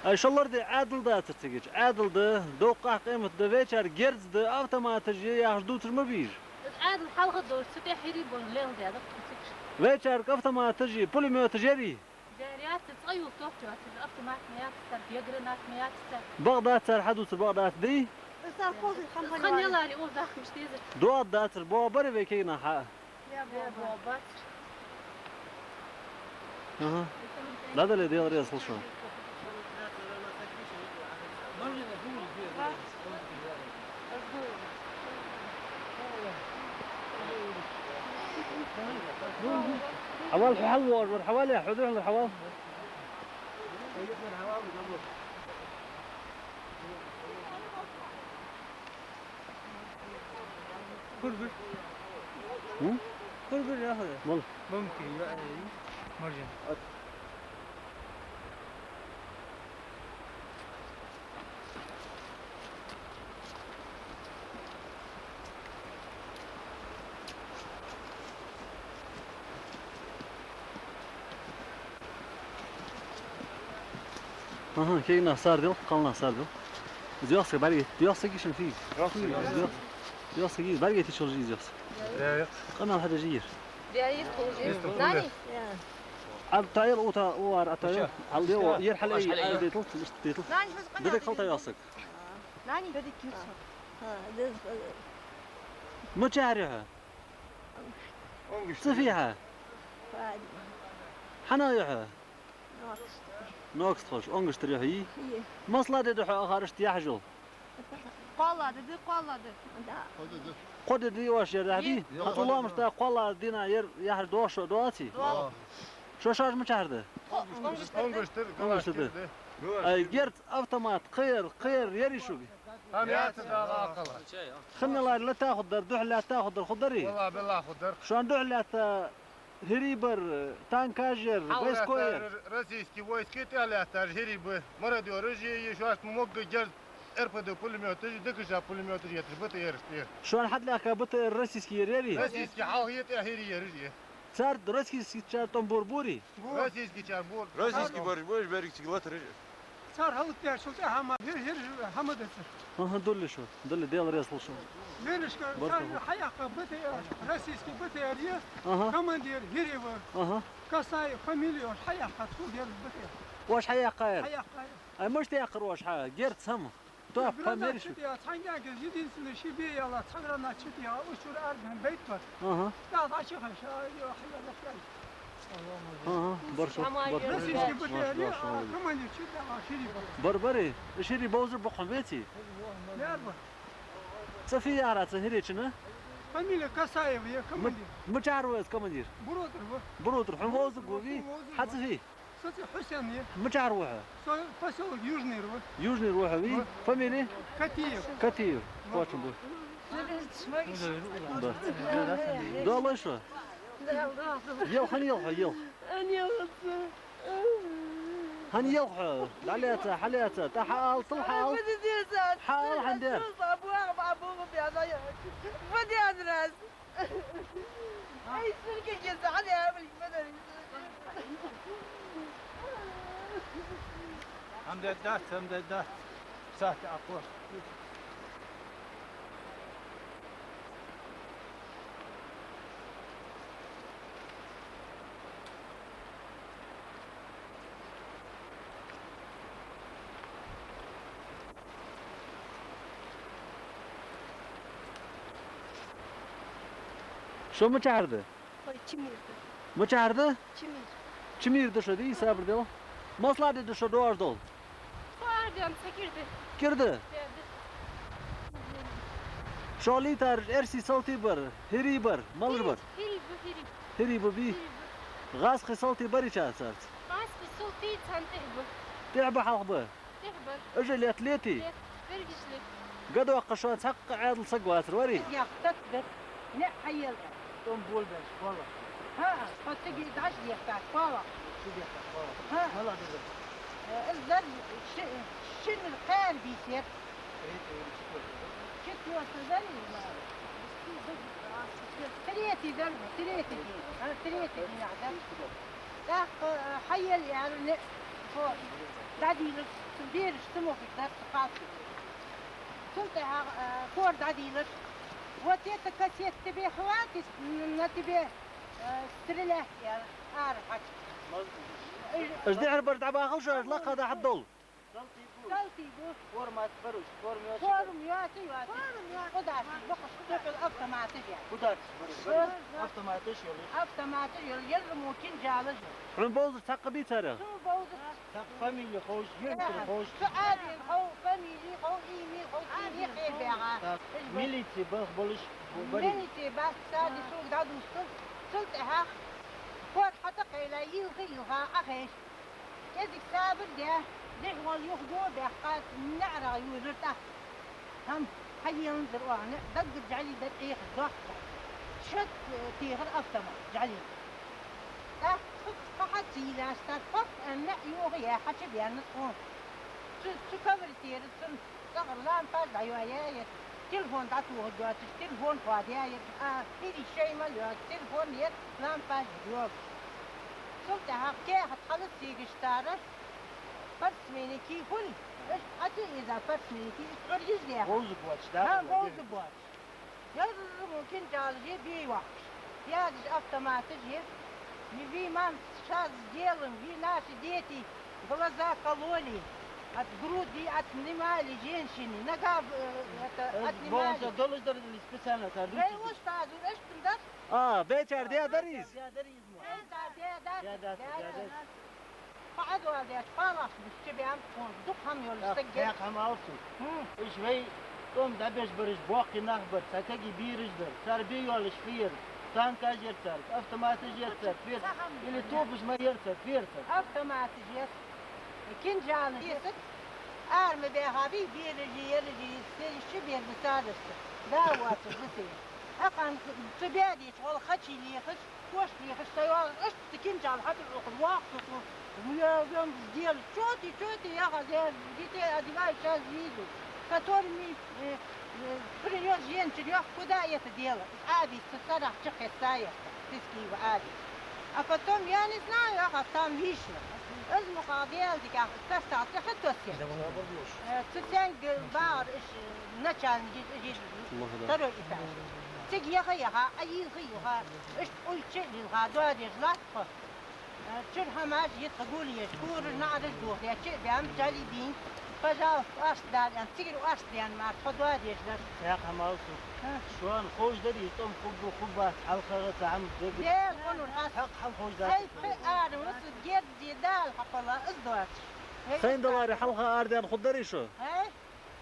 Ай, шоллар де Ӏаьдал дацар цига. Ӏаьдал да, доккхагӀа къемат да, вайчар герз да, автоматаш я яхаш дувцаш ма бий уж. Ӏаьдал хьалха долаш, цу тӀа хӀирий бо леладаьд. Вайчарга автоматаш я, пулемёташ ярий? Дер яц, цкъа юл тохча яц, автомат ма яц цар, гранат ма яц цар. Бакъ дац цар хьадувцар, бакъ дац дий? Цар кхозий хӀама хан ялари, уж дахкаш дезар. ДоагӀа дацар, боагӀа барий вай кегий нах хьа? Я, боагӀа, боагӀа бацар. Аха. ДӀадале, Даьла раьза хилва шоана. Хьавал, хьо хьалвоагӀаш вар, хьавал, хьо духьал хьавал. Кургур. Хм? Кургур яхар. Мал. Бамки, я, ай, маржан. Аха, кегий нах сардил, кхалнах сардил. Из йоах сага бӀарга, йоах сага шун физ. Йоах сага. Йоах, йоах сага, из бӀарга тичал жиз йоах сага. Къамаьл хьадажа ер. Нани? Ӏа тайла ута, уар а тайла. Хьал де, ер хьал ай, ай, детал, детал. Нани, хӀанз къамаьл. Дадик хьалта йоах сага. Нани? Дадик юрса. Ха, дез, э. Мичахьара я хьо? Цу фихьа? Хьанна я хьо? Нокастхоша. Онгуштар я хьо, йий? Йий. Масала де да хьо ахарашта яхьажул? Кхоалагӏа да, кхоалагӏа да. Да. Кхо ди да оаш ер яхьа дий? Йий. Хьо цу лоамашта кхоалагӏа дийнахьа ер яхьаш доагӀа шо, доаций? ДоагӀа. Шо шоаш мичахьара да? Онгуштар. Онгуштар да. Ай, герз, автомат, кхыяр, кхыяр ярий шуга? Хьан яц Дала акхала. Хинна лаьтта хургдар, духьал лаьтта хургдар, хургдарий? Валлахӏи, биллахӏи хургдар. Шоана духьал лаьтта хӀирий бар, танкаш яр, войска яр. Российски войски тӀа лаьтташ хӀирий ба, мародёраш я, шоашта могга герз, РПД пулемёташ, ДКШ пулемёташ етташ, БТР-аш тӀа. Шоана хьалаьхка БТР российски яр ярий? Российски хьалха я тӀа хӀирий яраш я. Цар российскичар тӀом бур бурий? Российскичар бур. Российски бараш ба уж, берригача латараш. Цар хьалаьттачул тӀехьа ма хӀир-, хӀир-, хӀама дацар. Аха, дулли шо, дулли, Даьла раьза хилва шоана. Берашка цар хьаяьккха БТР, российски БТР я, аха, командир хӀирий ва. Аха. Касаев фамили я, оаш хьаяьккха, цу герз БТР. Оаш хьаяьккхаяр? Хьаяьккхаяр. Ай, мишта яьккхар оаш хьа, герз хӀама? Топ, гроза померишь? Чу де, цхьан гаьнага единственный ши бе яьлча, цхьан гроза чу де, уж чура арбен бейт бар. Ага. Да, да, чу хаш, а, ё, хьа, я, я. Ага, баршо, бар. Российский Б Т Р, а, командир чу де, а, шири бар. Бар, бари, шири бовзар боккха беций? Яр бар. Цу фи яра, цу хӀиречун? Фамилия Касаев, я командир. М-, мичара ва из командир? Буротар ва. Буротар, хьона вовзарг ва вий? Буротар, вовзарг ва. Хьа цӀи фу я? Са цӀи Хьусен я. Мичара ва хьо? Со посёлок Южный ва. Южный ва хьо вий? Ва. Фамилия? Катиев. Катиев. Ва. Почему? Да. Далай шо? Да, да. Ел, хӀана ел хьо, ел? Ан ел хьо. ХӀана ел хьо? ДӀалаьца, хьалаьца, тӀа хьаала, тӀа хьаала. Хьаала, хӀана де? Ай, сиргиге захьа яблик бадар. Хьамда дац, хьамда дац. Сахьат акъо. Шо мичара да? Ой, Чимир да. Мичара да? Чимир. Чимир да шо, дий, сабар дел. Масала де да шо доагӀаш дола? Со ардам, со Кирда. Кирда? Да, да. Шо лийтараш эрсий салтий бар, хӀирий бар, малаш бар? ХӀирий ба, хӀирий. ХӀирий ба, бий? ХӀирий ба. ГӀазкхий салтий барий царца? ГӀазкхий салтий царна тӀехьа ба. ТӀехьа ба, хьалха ба? ТӀехьа ба. Уж лет летий? Лет, бергаш лет. Гадоккха шоана цхьаккха Ӏаьдала саг вацар, варий? Из яхтат бер. Не хьаелда. Тон болбеш, кола. ХӀаа, хьо цига дӀаш дехкаш, кола. Чу дехкаш, кола. ХӀаа. Мала деза. Э, из дар ши-, шин кхаьра бийсер. Четвёртый дар из, наверное. Третий дар, третий день. А, третий день, да. ТӀаккха, э, хьаел яьлар, не, фо, дӀадийлар, бераш цамогаш дар, цу кхалсага. Цул тӀехьагӀа, э, кора дӀадийлар. Вот эта кассета тебе хватит, н-, на тебе, э, стрелять, яьлар, ара хьача. Уж дехьара бараш дӀабахалаш, уж лакха дӀахьаддовла. Салтий ба. Салтий ба. Форма ца бараш, форма йоацаш. Форма йоацаш, йоацаш. Форма йоацаш. Кудаш, боккхаш, кудаш автоматаш я. Кудаш бараш, бараш. Форма. Автоматаш йолаш. Автоматаш йолаш, ерримо кинжалаш йолаш. Хьона бовзар цхьаккха бий царех? Сона бовзар. Цхьаккха фамили ховш, юртара ховш. Цу Ӏадин хов, фамили хов, имя хов, цу Ӏадин хов. Милици бах болаш бу-, барий? Милици бах, сади сога дӀадустар. Цул тӀехьагӀа кора хьатӀакхайла, йилха-йилха Ӏохайша. КӀезига сабар даь, дехьа вала юха го баьккха, наӀарах ювлар тӀаккха. ХӀама хьаеланзар оаха, даггара жӀали дар Ӏехаш дохк. Шад, э, техар автомат жӀали. ТӀаккха кхы хьа ца йилаш цар, хӀокх аьнна, наӀ юха яь хьачубаьннад тхона. Цу, цу квартира цун цӀагӀара лампаш дӀайоаяьяр, телефон дӀатохаргйоацаш, телефон хоадаьяр, а, хӀирий шоай мел йоацаш, телефон яр, лампаш йоагаш. Цул тӀехьагӀа кехат хьалаца йигаш цар, спортсмений хул, уж хьаца иза спортсмений, уж Ӏургаш дехар. Вовза боацаш, да? ХӀаа, вовза боацаш. Ерримо кинжалаш я бе йоаккхаш. Ядаж автоматаш я. Вы, мам, сейчас сделаем, вы наши дети глаза кололи, от груди отнимали женщины, нога, э, это, отнимали. Бонса долаш дар или специально цар дувцаш? Вай устазо иштта дар. А, бечар де дар из? Де дар из. Хьо Ӏадоаладеш, палас бус чу беам тхона, дукха хӀама йолаш саг я. Хьекха хӀама алсу. Хм. Уж вай тӀом дӀабеш бараш боккхий нах бар, цхьа кагий бераш дар, цар бе йолаш фу яр, танкаш яр цар, автоматаш яр цар, фу яр, или топаш ма яр цар, фу яр цар? Автоматаш яр. Кинжалаш яр. Арма баьха бий, бераш, ераш, сел ши бер ба царашца. Да, воацаш ба те. Акхарна цу баьдеча гӀолла хачий лехаш, Кош лехаш ца йоагӀаш, иштта кинжал хьатӀа Ӏохкаш воккха цо. Вем сделал. Чё ты, чё ты, я хозяин, детей одевай, сейчас вижу. Который мне, э, э, принёс женщин, я куда это дело? Из Ӏадийца цу сарахьа чу кхесса я, тиски йола Ӏадийца. А потом, я не знаю, я там вышла. Из мукъагӀа Даьла дикагӀа каста цӀи хьатоссе. Э, цу ценг багӀар иш, начальник, иш, иш, второй этаж. Цига яха-яха, Ӏайилха-йилха, иштта Ӏуйча а лилха, доадеш латт тхо. Э, чура хӀамаш йита гулъеш, кураж наӀараш дохадаь, чу а баьнна, жӀали дийна. Пожалуйста, оаш дӀаала, цигара оаш дӀаала мара, тхо доадеш дар. Цхьа хӀама ала сога. Хм. Шоана ховш дарий из тӀом хургба, хургбац, хьалхагӀа цхьа хӀама дагадоагӀий? Дера, гӀо, нур хьаст. ХӀаьта хӀама ховш дац. Сай пхи ара ва са герз де Дала хьакхолла, из доацаш. Хай даларе хьалха арадаьнна хургдарий шо? Хай?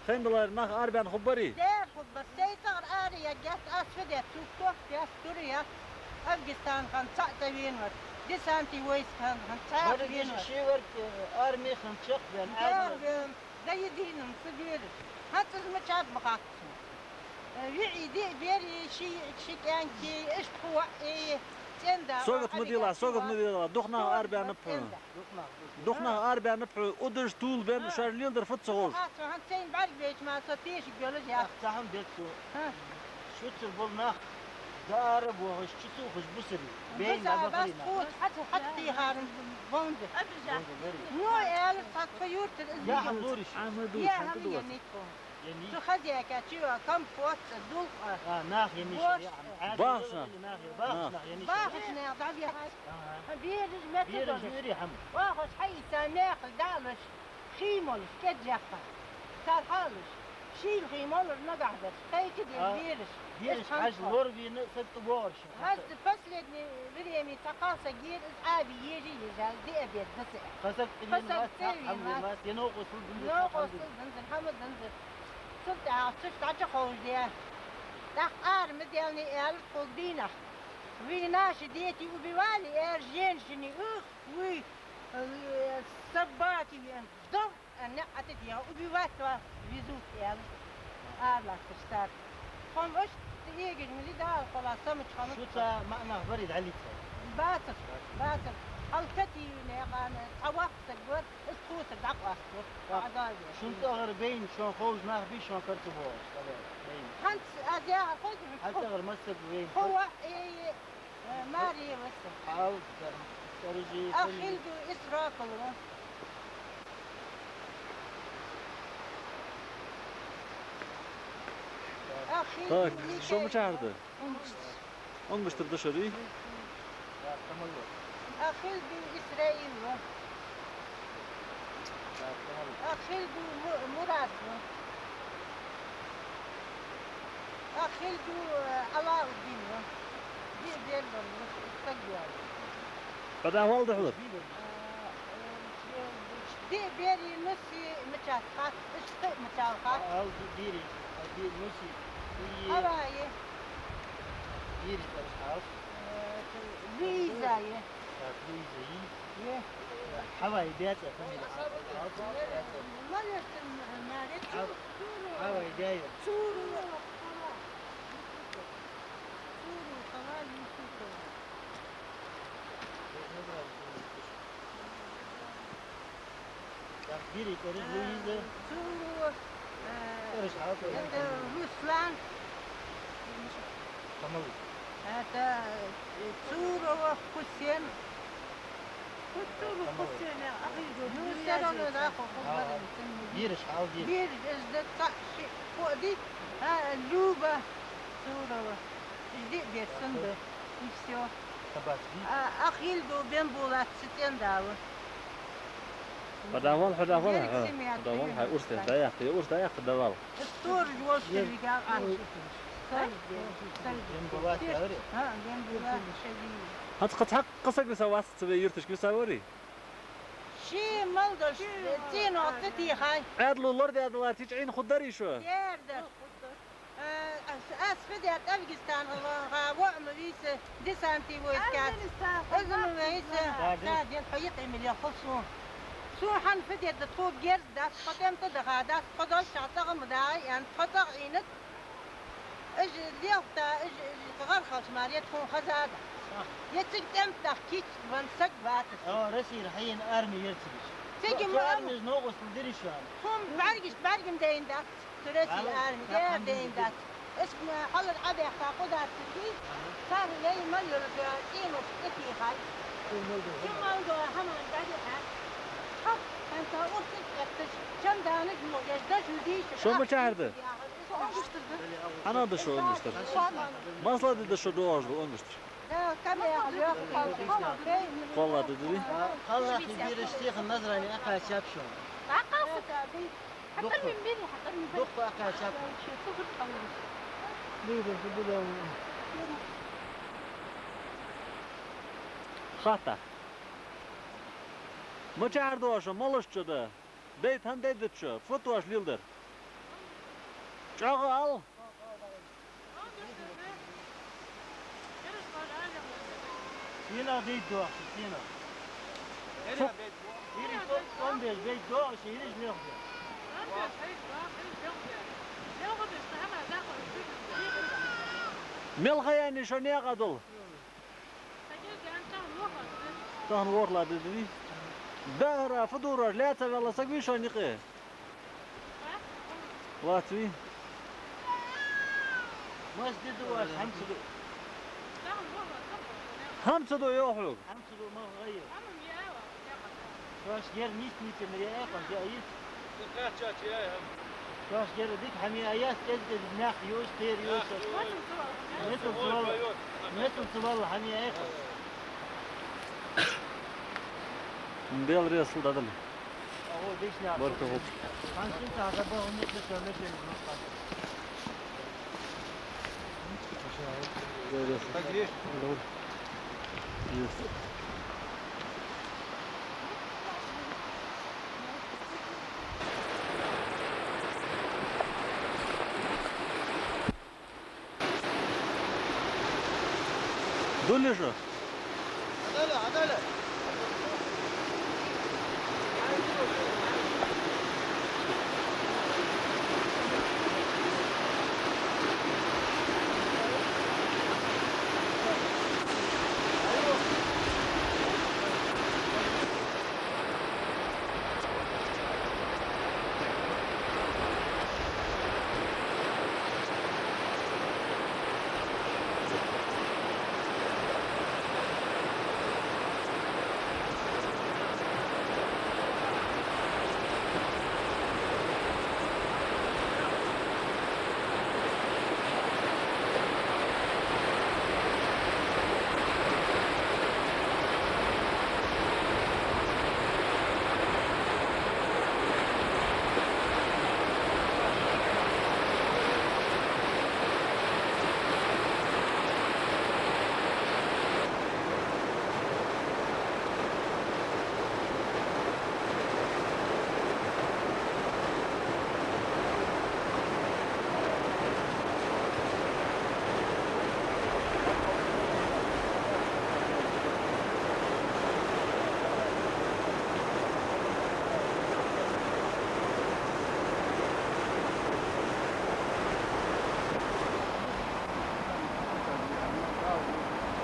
Хай даларе нах арабаьнна хургбарий? Дера хургбар, сай цӀагӀара ара яггӀац, аз фу деш, цу кохтеш тур яц. Афганистан хана цхьаъ ца венавар, десантный войска хана цхьаъ венавар. Ши верг, э, арми хана чакхбаьнна, дера, аз вен. Даьй дийнан са бераш. ХӀанз из мичаб ма хатта сона. Э, виӀий диъ бер, ши йиӀиг, ши кӀаьнк, иштта кхо воӀ, э, цӀен-да. Согат ма дилла, согат ма дилла. Дукха нах арабаьннаб хьона. ЦӀен-да. Дукха нах арабаьннаб хьона, удаш тувлабенна, шоаш леладер фуд ца ховш. ХӀа, со хӀанз цӀен бӀаргабайча мара со тешаргйолаш яц. Цхьа хӀама дергда сога. ХӀа. Шуцара бола нах дӀаарабоахаш, чу ца ухаш бусарий. Бусарий, бейна дӀабахарий нах. Хьаца, хьаца тийхар бонда. Бонда дарий. Ну, аьлар цхьа тха юртара из. Я хӀама лораш. Я хӀама еннай тхона. Цу хозяйка чу компот, дулх. А, нах еннай, борщ. Бахаш нах. Нах еннай. Бахаш нах дӀабихьаш. Ага. Бераш меца долаш. Бераш юри хӀама. Оахаш хьаийца мехала дӀалуш, хий молаш, кӀеззига. Цар хьалуш. Шийла хий молар нагахь дараш. Кхайкадеш бераш. Бераш хьажа лорвийна саг тӀабоагӀараш. ХӀанз последнее время цхьа кхалсаг яр, из Ӏаби ежи ежал диъ бер да са. Кхалсаг тӀавена вац, хьакъ хӀама вена вац, е новкъостал динзар, хьакъ хӀама динзар. Новкъостал динзар, хӀама динзар. Цул тӀехьагӀа цу чу дӀачу ховш де. ТӀаккха ара ма деллий аьлар тхога дийнахьа. Вы наши дети убивали, э, женщины, ух, вы, э, собаки, вен, дов. А наькъа тӀа дегӀа убивать вас везут, аьлар. Ала латташ цар. Тхо-м иштта эгаш мили Дала хьола самачхана. Шуца маӀа нах барий дӀалийца? Бацар, бацар. Хьалкати юнехана цхьа воккха саг вар, из тхоцара дӀакъоастабир. Шун тӀагӀара байна, шоана ховш нах бий, шоана кара ца боагӀаш, тӀагӀара байна. ХӀанз аз яхар хоза хӀанз тӀагӀара массаг байна. Хьо ва, э, Э, Мария ва са. Хьал дар, даржи. Ахилду Исрапил ва. Ахилду. Так, Микаил шо мичахьара да? Онгуштар. Онгуштар да шо, ри? Ахилду Исраил ва. Ахилду Му-, Мурад ва. Ахилду, э, Алауддин ва. Диъ бер ва, саг ва. Къаьда валда хьалар? Э, э, диъ бер, Нуси мичад хат, ишта мичад хат. Ал ди-, дири, а, ди-, Нуси. И Хаваи. Дири, дарж хьал. Э, Луиза я. Так, Луиза я. Е. Хьавай, беца фамилия. Хьавай, дяю. Цуру. Цуру, Хава Юсупова. Так, бери, короче, Луиза. Цуру, э, это Руслан. Тамал. Это, э, Цурова Хусен. Хусен, Хусен, я, а вы же, ну, всё равно, да, хо-, хо-, а, Бириш, хьал Бириш. Бириш, из да цхьа ши, хо-, ди, а, Люба Цурова. Жди, бер сунда. И всё. Табас, ди. А, Ахилду Бембулат цу цӀен-да ва. Подавал, подавал, Ерик а, Семятов, подавал, Юрий хай, урс Сталин. Да яхта, урс да яхта, подавал. Сторож волча вигал а. Сторож, сторож. Гембулат, Сторож. Аври? А, Гембулат, шаги. ХӀанз кхы цхьаккха саг висавац цу вай юрташка, висаварий? Ши мел долаш, цӀенота тӀатехай. Ӏаьдало лорадаь далар, тича Ӏийна хургдарий шо? Дер дар. Э, аз, аз фу даьд Афганистан, ва, ва, воӀ ма вийса, десантный войска. Афганистан, из ма вийса. Афганистан. Да, ден хьо йикъи миле хо су. Су хьан фу даьд, тхо герз дац, тхо тӀем тӀа даха дац, тхо долча цӀагӀа ма дагӀа, ян, тхо цӀагӀа Ӏийнат. Уж лелта, уж, уж гӀархалц мара, е тхона хаза да. Е цига тӀем тӀа кич ван саг ватас. О, Россия хьайна арми ерцигиш. Цига ма арми. Арми новкъостал дириш ван. Тхона бӀаргаш, бӀаргам дайна дац. Туреций арми, дер дайна дац. Ишкна хьалар Ӏабехта къудатта ки, цар лей мал йолга цӀенош тӀатехай. Цу мал дола хӀаман дӀадихьа. Хьо, хӀанз уртиг этташ, чамданаш мугӀеш, даш юдийша. Шо мичахьара да? Хьанал да шо Онгуштар? Масала да шо доагӀаш да Онгуштар? Да, камера лёгкая. Кхолла да, да? Кхолла да, Бириш, сиха Назрани ахачаб шо. Акъаса. Дукха. Хьатар мин бин, хьатар мин бин. Дукха акхача. Ай, ши цугур тхьамурус. Лида, цу дуда. Хатта. Мичара доагӀа шо, малаш чу да? Бейт хӀана дайдача, фу тош лилдар? ЧӀоагӀа ал. Сенах бейт доагӀа шо, сенах? Фу? Ириш тӀом беш бейт доагӀа шо, ириш мелха беш. Мелха яьннай шо наькъа дол? Тахан ворхӀлагӀа ди да вай. ДагӀара, фу дора, лаьца ваьнна саг вий шоана юкъе? Вац вий? Мас ди да вай, хӀама ца ду. ХӀама ца ду, йоах хьога. ХӀама ца ду, ма гӀайя. Шоаш ер нийса-нийса мара яьккхаш, я из. Шоаш ер дика хӀама яьккхаш, эздел нах юш, тер юш. Мецал ца вала, мецал ца вала хӀама яьккхаш. Бел ресл дадам. Барка хулда. Дуллиша.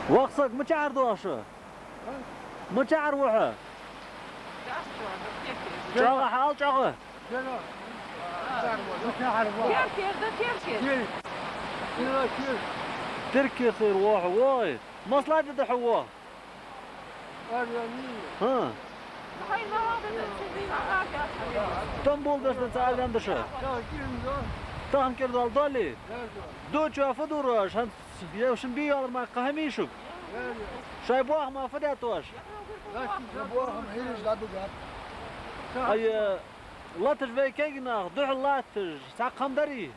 Вахсаг, мичара доагӀа шо? Мичара ва хьо? ЧӀоагӀа хьаал, чӀоагӀа. Теркер да, теркер. Теркер сайра ва хьо, вай. Масала ди да хьо ва? ХӀа. ТӀом болабеш ца арган да шо? Тахан кӀира дола доаллий? Дуча фу дора шоана? Е шун бий ялар ма кхаьмий шуга? Шоай бохам фу даьд оаш? Ай, латташ вай кегий нах, духьал латташ, цхьаккха хӀама дарий?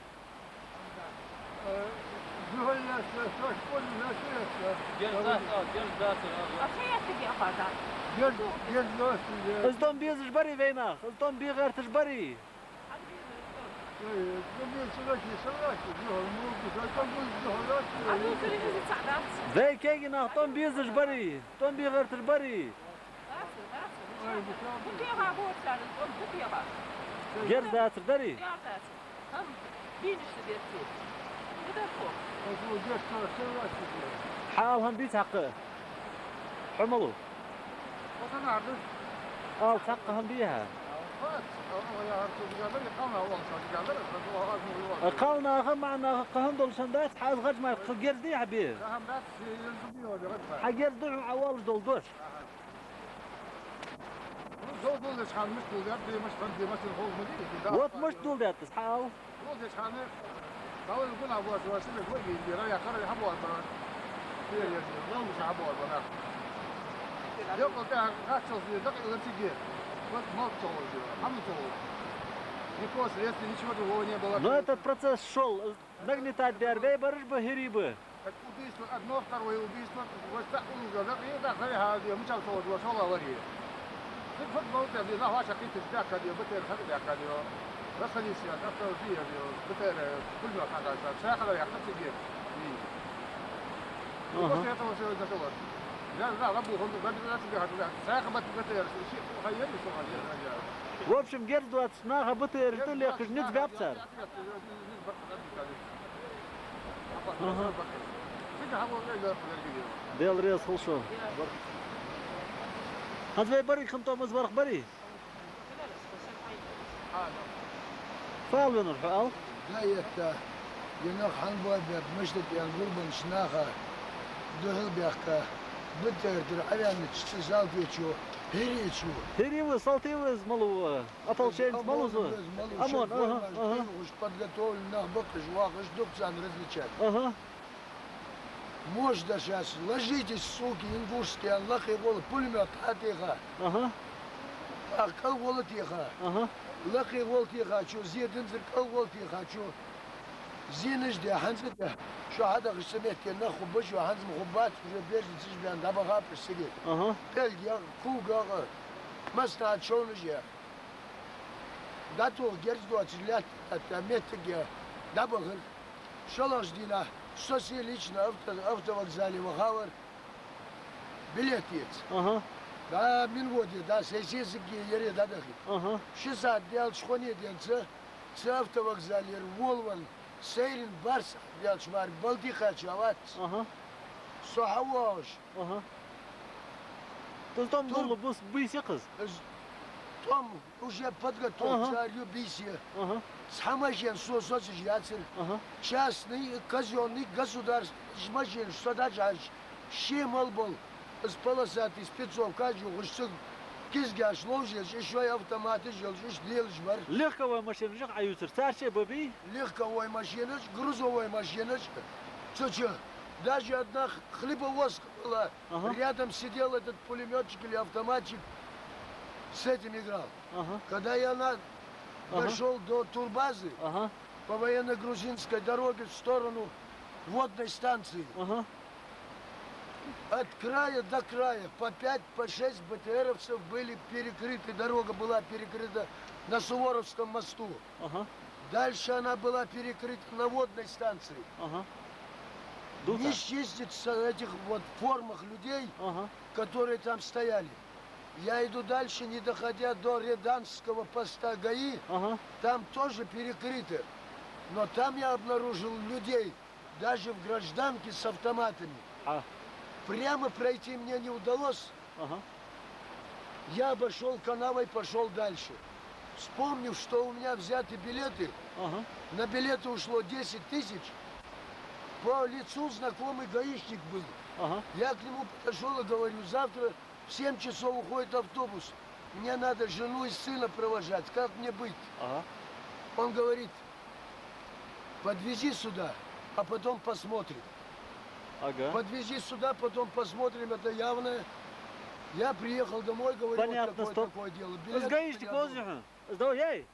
Из тӀом безаш барий вай нах? Из тӀом бе гӀерташ барий? Вай кегий нах тӀом безаш барий? ТӀом бе гӀерташ барий? Герз дацар дарий? Хьаала хӀама дий цхьаккха? Хьо малав? Ала цхьаккха хӀама дий хьа? Кхалнаха, маӀанаха кхы хӀама долаш хӀама дац, хьа из гӀаж мара кхы герз дий хьа бе? Хьа герз да хьона хьа оалаш дола дош? Вот мишта доладаьд из, хьаала. Никакого следствия, ничего другого не было. Но этот процесс шёл. Нагнетать даьр вай бараш ба, хӀирий ба? Так убийство, одно, второе убийство. Вот так он уже, да, и так, да, я говорю, мы там что, вот, вот, что говорили. Тут вот, вот, я говорю, на ваша критика, да, как её, БТР, как, да, как её. Расходись, я, как-то, я говорю, БТР, пулемёт, оказывается, цеха, да, я, как тебе? И, и Ага. после этого всё это началось. Я, да, лабу, он, да, да, тебе, да, цеха, БТР, все, хайер, всё, хайер, хайер. В общем, герз двадцать наха БТР-аш да лехкаш низ баьб цар. Аха. Даьла раьза хилва шоана. ХӀанз вай бараш хинна тоам из варх барий? Фу ала венав хьо, ала? Да, это, дийнахьа хьан бой бер, мишта тӀен гурбанаш наха духьал баьхка, БТР тӀара Ӏоваьннача цу салтечо, хӀиречо. ХӀирий ва, салтий ва из, малув? Ополченец малув из? ОМОН, ОМОН, аха, аха. Уж подготовленный нах ба-кх уж, оаха уж дукха царна различать. Аха. Мож да шоаш: «Ложитесь, суки ингушские», аьнна, лакхе гӀолла пулемёт хьатеха. Аха. ТӀаккха кӀалгӀолла теха. Аха. Лакхе гӀолла техачо зе динзар, кӀалгӀолла техачо зенаш а даь, хӀанз а даь. Шо хьадахача метте нах хургба шо, хӀанз ма хургбац, уже беженцаш баьнна дӀабахаб уж цига. Аха. ПӀелгах, когах, массанахьа човнаш а. ДӀатоха герз доацаш лаьтта, лаьтта моттиг а дӀабахар. ШоллагӀча дийнахьа со се лично авто-, автовокзале вахавар билет эца. Аха. Да, Минводе, да, сай сесаг а яр дӀадахийта. Аха. Ши сахьат даьлча хӀанз денз, цу автовокзалера волавенна, сайран бархӀ сахьат даьлча мара балде кхаьча вац. Аха. Со хьавоагӀаш. Аха. Из тӀом гуллу бус-, бийса я-кх из? Из тӀом уже подготовка, цар ю бийса. Аха. Цхьа машен со соцаш яцар. Аха. Частный, казённый, государственный машенаш со дӀачӀоаржача, ше мел бола из полосатый спецовкаш а юхаш, цу кизгаш ловш а еш, уж шоай автоматаш а йолаш, уж лелаш бар. Легковой машенаш а Ӏоювцар, цар чу а бабий? Легковой машенаш, грузовой машенаш. Цу чу даже одна х-, хлебовозка была. Ага. Рядом сидел этот пулемётчик или автоматчик, с этим играл. Ага. Когда я на-, Ага. дошёл до турбазы, Ага. по военно-грузинской дороге в сторону водной станции, Ага. от края до края по пять, по шесть БТРовцев были перекрыты, дорога была перекрыта на Суворовском мосту. Ага. Дальше она была перекрыта на водной станции. Ага. Не счастится этих вот формах людей, Ага. которые там стояли. Я иду дальше, не доходя до Реданского поста ГАИ, Ага. там тоже перекрыто. Но там я обнаружил людей, даже в гражданке с автоматами. А. Прямо пройти мне не удалось. Ага. Я обошёл канавой, пошёл дальше. Вспомнив, что у меня взяты билеты, Ага. на билеты ушло десять тысяч, по лицу знакомый гаишник был. Ага. Я к нему подошёл и говорю: «Завтра в семь часов уходит автобус. Мне надо жену и сына провожать. Как мне быть?» Ага. Он говорит: «Подвези сюда, а потом посмотрим». Ага. «Подвези сюда, потом посмотрим», это явное. Я приехал домой, говорю: «Вот Понятно, такое, стоп. такое дело». Из гаишник возве хьона? Из да, ей!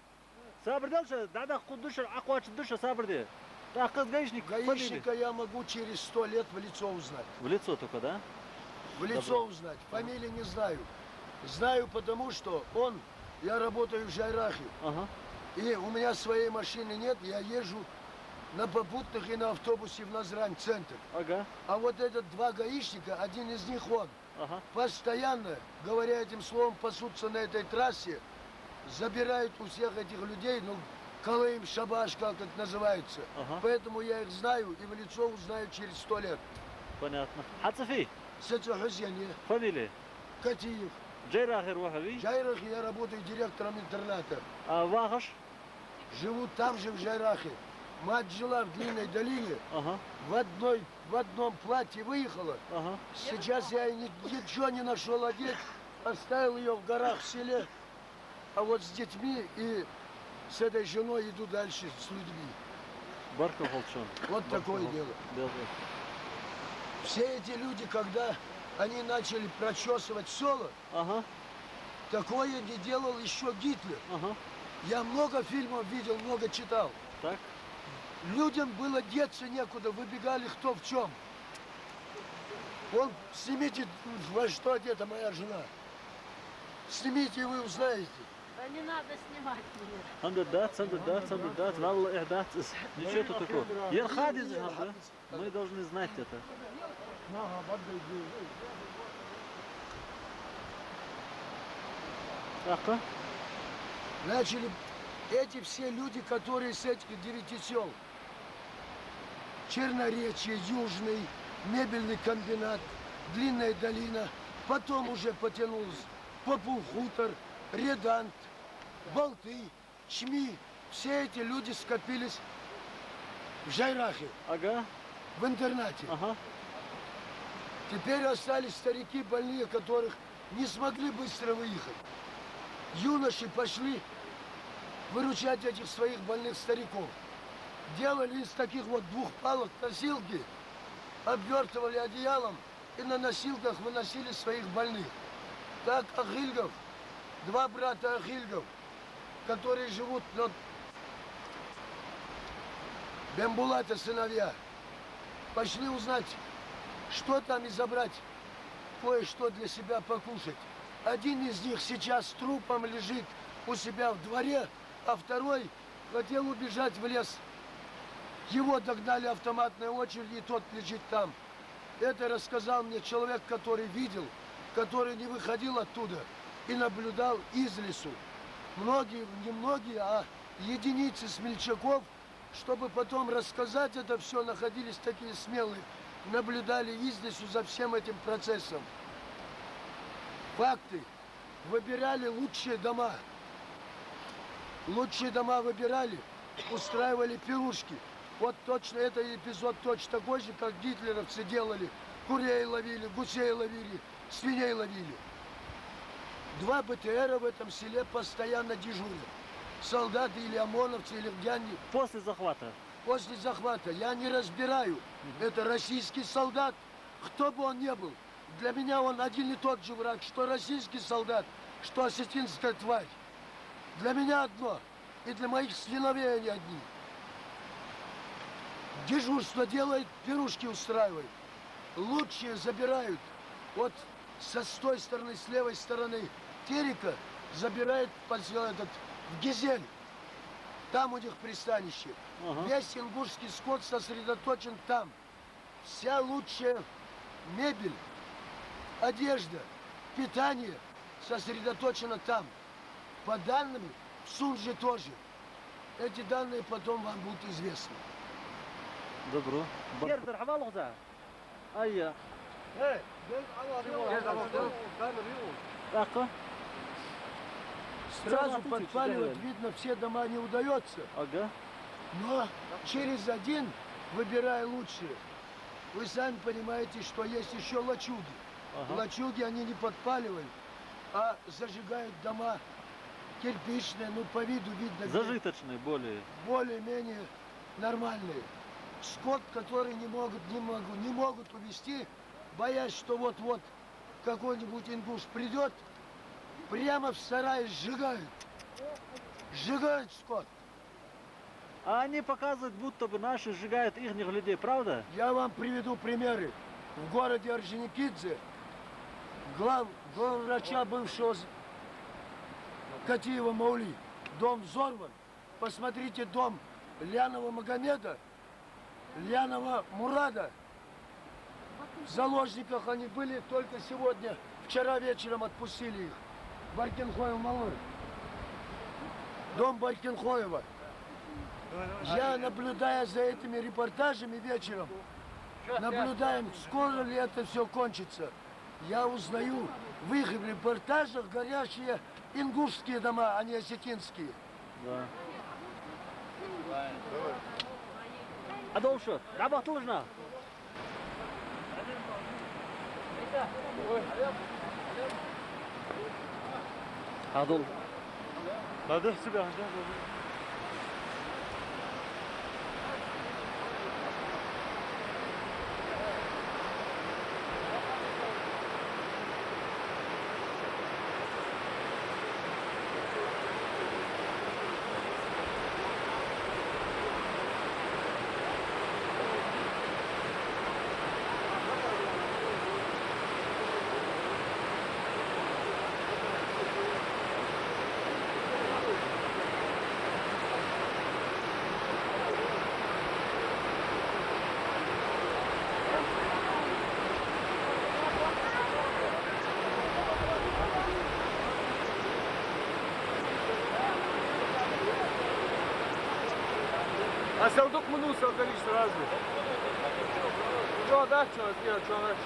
Сабар де шо, дӀадаккха хургда шо, Ӏокхоачаргда шо, сабар де. ТӀаккха из гаишник, фамили? Гаишника я могу через сто лет в лицо узнать. В лицо только, да? В лицо узнать. Фамилии не знаю. Знаю, потому что он, я работаю в Джайрахе. Ага. И у меня своей машины нет, я езжу на попутных и на автобусе в Назрань, центр. Ага. А вот этот два гаишника, один из них он. Ага. Постоянно, говоря этим словом, пасутся на этой трассе, забирают у всех этих людей, ну, калаем шабаш, как это называется. Ага. Поэтому я их знаю и в лицо узнаю через сто лет. Понятно. Хьа цӀи фу я? Са цӀи Хьусен я. Фамилия? Катиев. Джайрахера ва хьо, вий? Джайрахе я работаю директором интерната. А вахаш? Живу там же, в Джайрахе. Мать жила в Длинной долине. Ага. В одной, в одном платье выехала. Ага. Сейчас я и ни-, ничего не нашёл одеть. Оставил её в горах, в селе. А вот с детьми и с этой женой иду дальше, с людьми. Баркал хилда шоана. Вот такое дело. Баркал хилда. Все эти люди, когда они начали прочёсывать сёла, Ага. такое не делал ещё Гитлер. Ага. Я много фильмов видел, много читал. Так. Людям было деться некуда, выбегали кто в чем. Вон, снимите, во что одета моя жена. Снимите, и вы узнаете. Да не надо снимать меня. Цхьан дар дац, цхьан дар дац, цхьан дар дац, валлахӀи, дац из. Ничего тут такого. Ер хадиз хьан да? Мы должны знать это. Ага. Начали эти все люди, которые с этих девяти сёл. Черноречье, Южный, мебельный комбинат, Длинная долина. Потом уже потянулось Попов хутор, Редант, Болты, Чми. Все эти люди скопились в Жайрахе, Ага. в интернате. Ага. Теперь остались старики, больные, которых не смогли быстро выехать. Юноши пошли выручать этих своих больных стариков. Делали из таких вот двух палок носилки, обвёртывали одеялом и на носилках выносили своих больных. Так Ахильгов, два брата Ахильгов, которые живут, вот, Бембулата сыновья, пошли узнать, что там, и забрать кое-что для себя покушать. Один из них сейчас трупом лежит у себя в дворе, а второй хотел убежать в лес. Его догнали автоматной очередью, и тот лежит там. Это рассказал мне человек, который видел, который не выходил оттуда и наблюдал из лесу. Многие, не многие, а единицы смельчаков, чтобы потом рассказать это всё, находились такие смелые, наблюдали из лесу за всем этим процессом. Факты. Выбирали лучшие дома. Лучшие дома выбирали, устраивали пирушки. Вот точно этот эпизод точно такой же, как гитлеровцы делали. Курей ловили, гусей ловили, свиней ловили. Два Б Т Р в этом селе постоянно дежурят. Солдаты или ОМОНовцы, или где они. После захвата? После захвата. Я не разбираю. Мгм. Это российский солдат, кто бы он ни был. Для меня он один и тот же враг, что российский солдат, что осетинская тварь. Для меня одно, и для моих сыновей они одни. Дежурство делает, пирушки устраивает. Лучшие забирают. Вот со, с той стороны, с левой стороны Терека забирают посёл этот, в Гизель. Там у них пристанище. Ага. Весь ингушский скот сосредоточен там. Вся лучшая мебель, одежда, питание сосредоточено там. По данным, в Сунже тоже. Эти данные потом вам будут известны. Добро. Ер дар хьавалахь за. Айя. ТӀаккха? Сразу подпаливать, видно, все дома не удаётся. Ага. Но через один, выбирая лучшие, вы сами понимаете, что есть ещё лачуги. Ага. Лачуги они не подпаливают, а зажигают дома кирпичные, ну, по виду видно, где Зажиточные более. более-менее нормальные. Скот, который не могут, не могут, не могут увезти, боясь, что вот-вот какой-нибудь ингуш придёт, прямо в сарае сжигают. Сжигают скот. А они показывают, будто бы наши сжигают ихних людей, правда? Я вам приведу примеры. В городе Орджоникидзе глав-, главврача бывшего з-, Катиева Маули дом взорван. Посмотрите дом Лянова Магомеда, Лянова Мурада. В заложниках они были, только сегодня, вчера вечером отпустили их. Баркинхоев Маули. Дом Баркинхоева. Я, наблюдая за этими репортажами вечером, наблюдаем, скоро ли это всё кончится. Я узнаю в их репортажах горящие ингушские дома, а не осетинские. Да. Адолша, дӀабахталаш нах. Хьадол. Надо себя. А сел дукха ма дувца, сел дарий сразу. Чо дац, чо, чо, чо дац.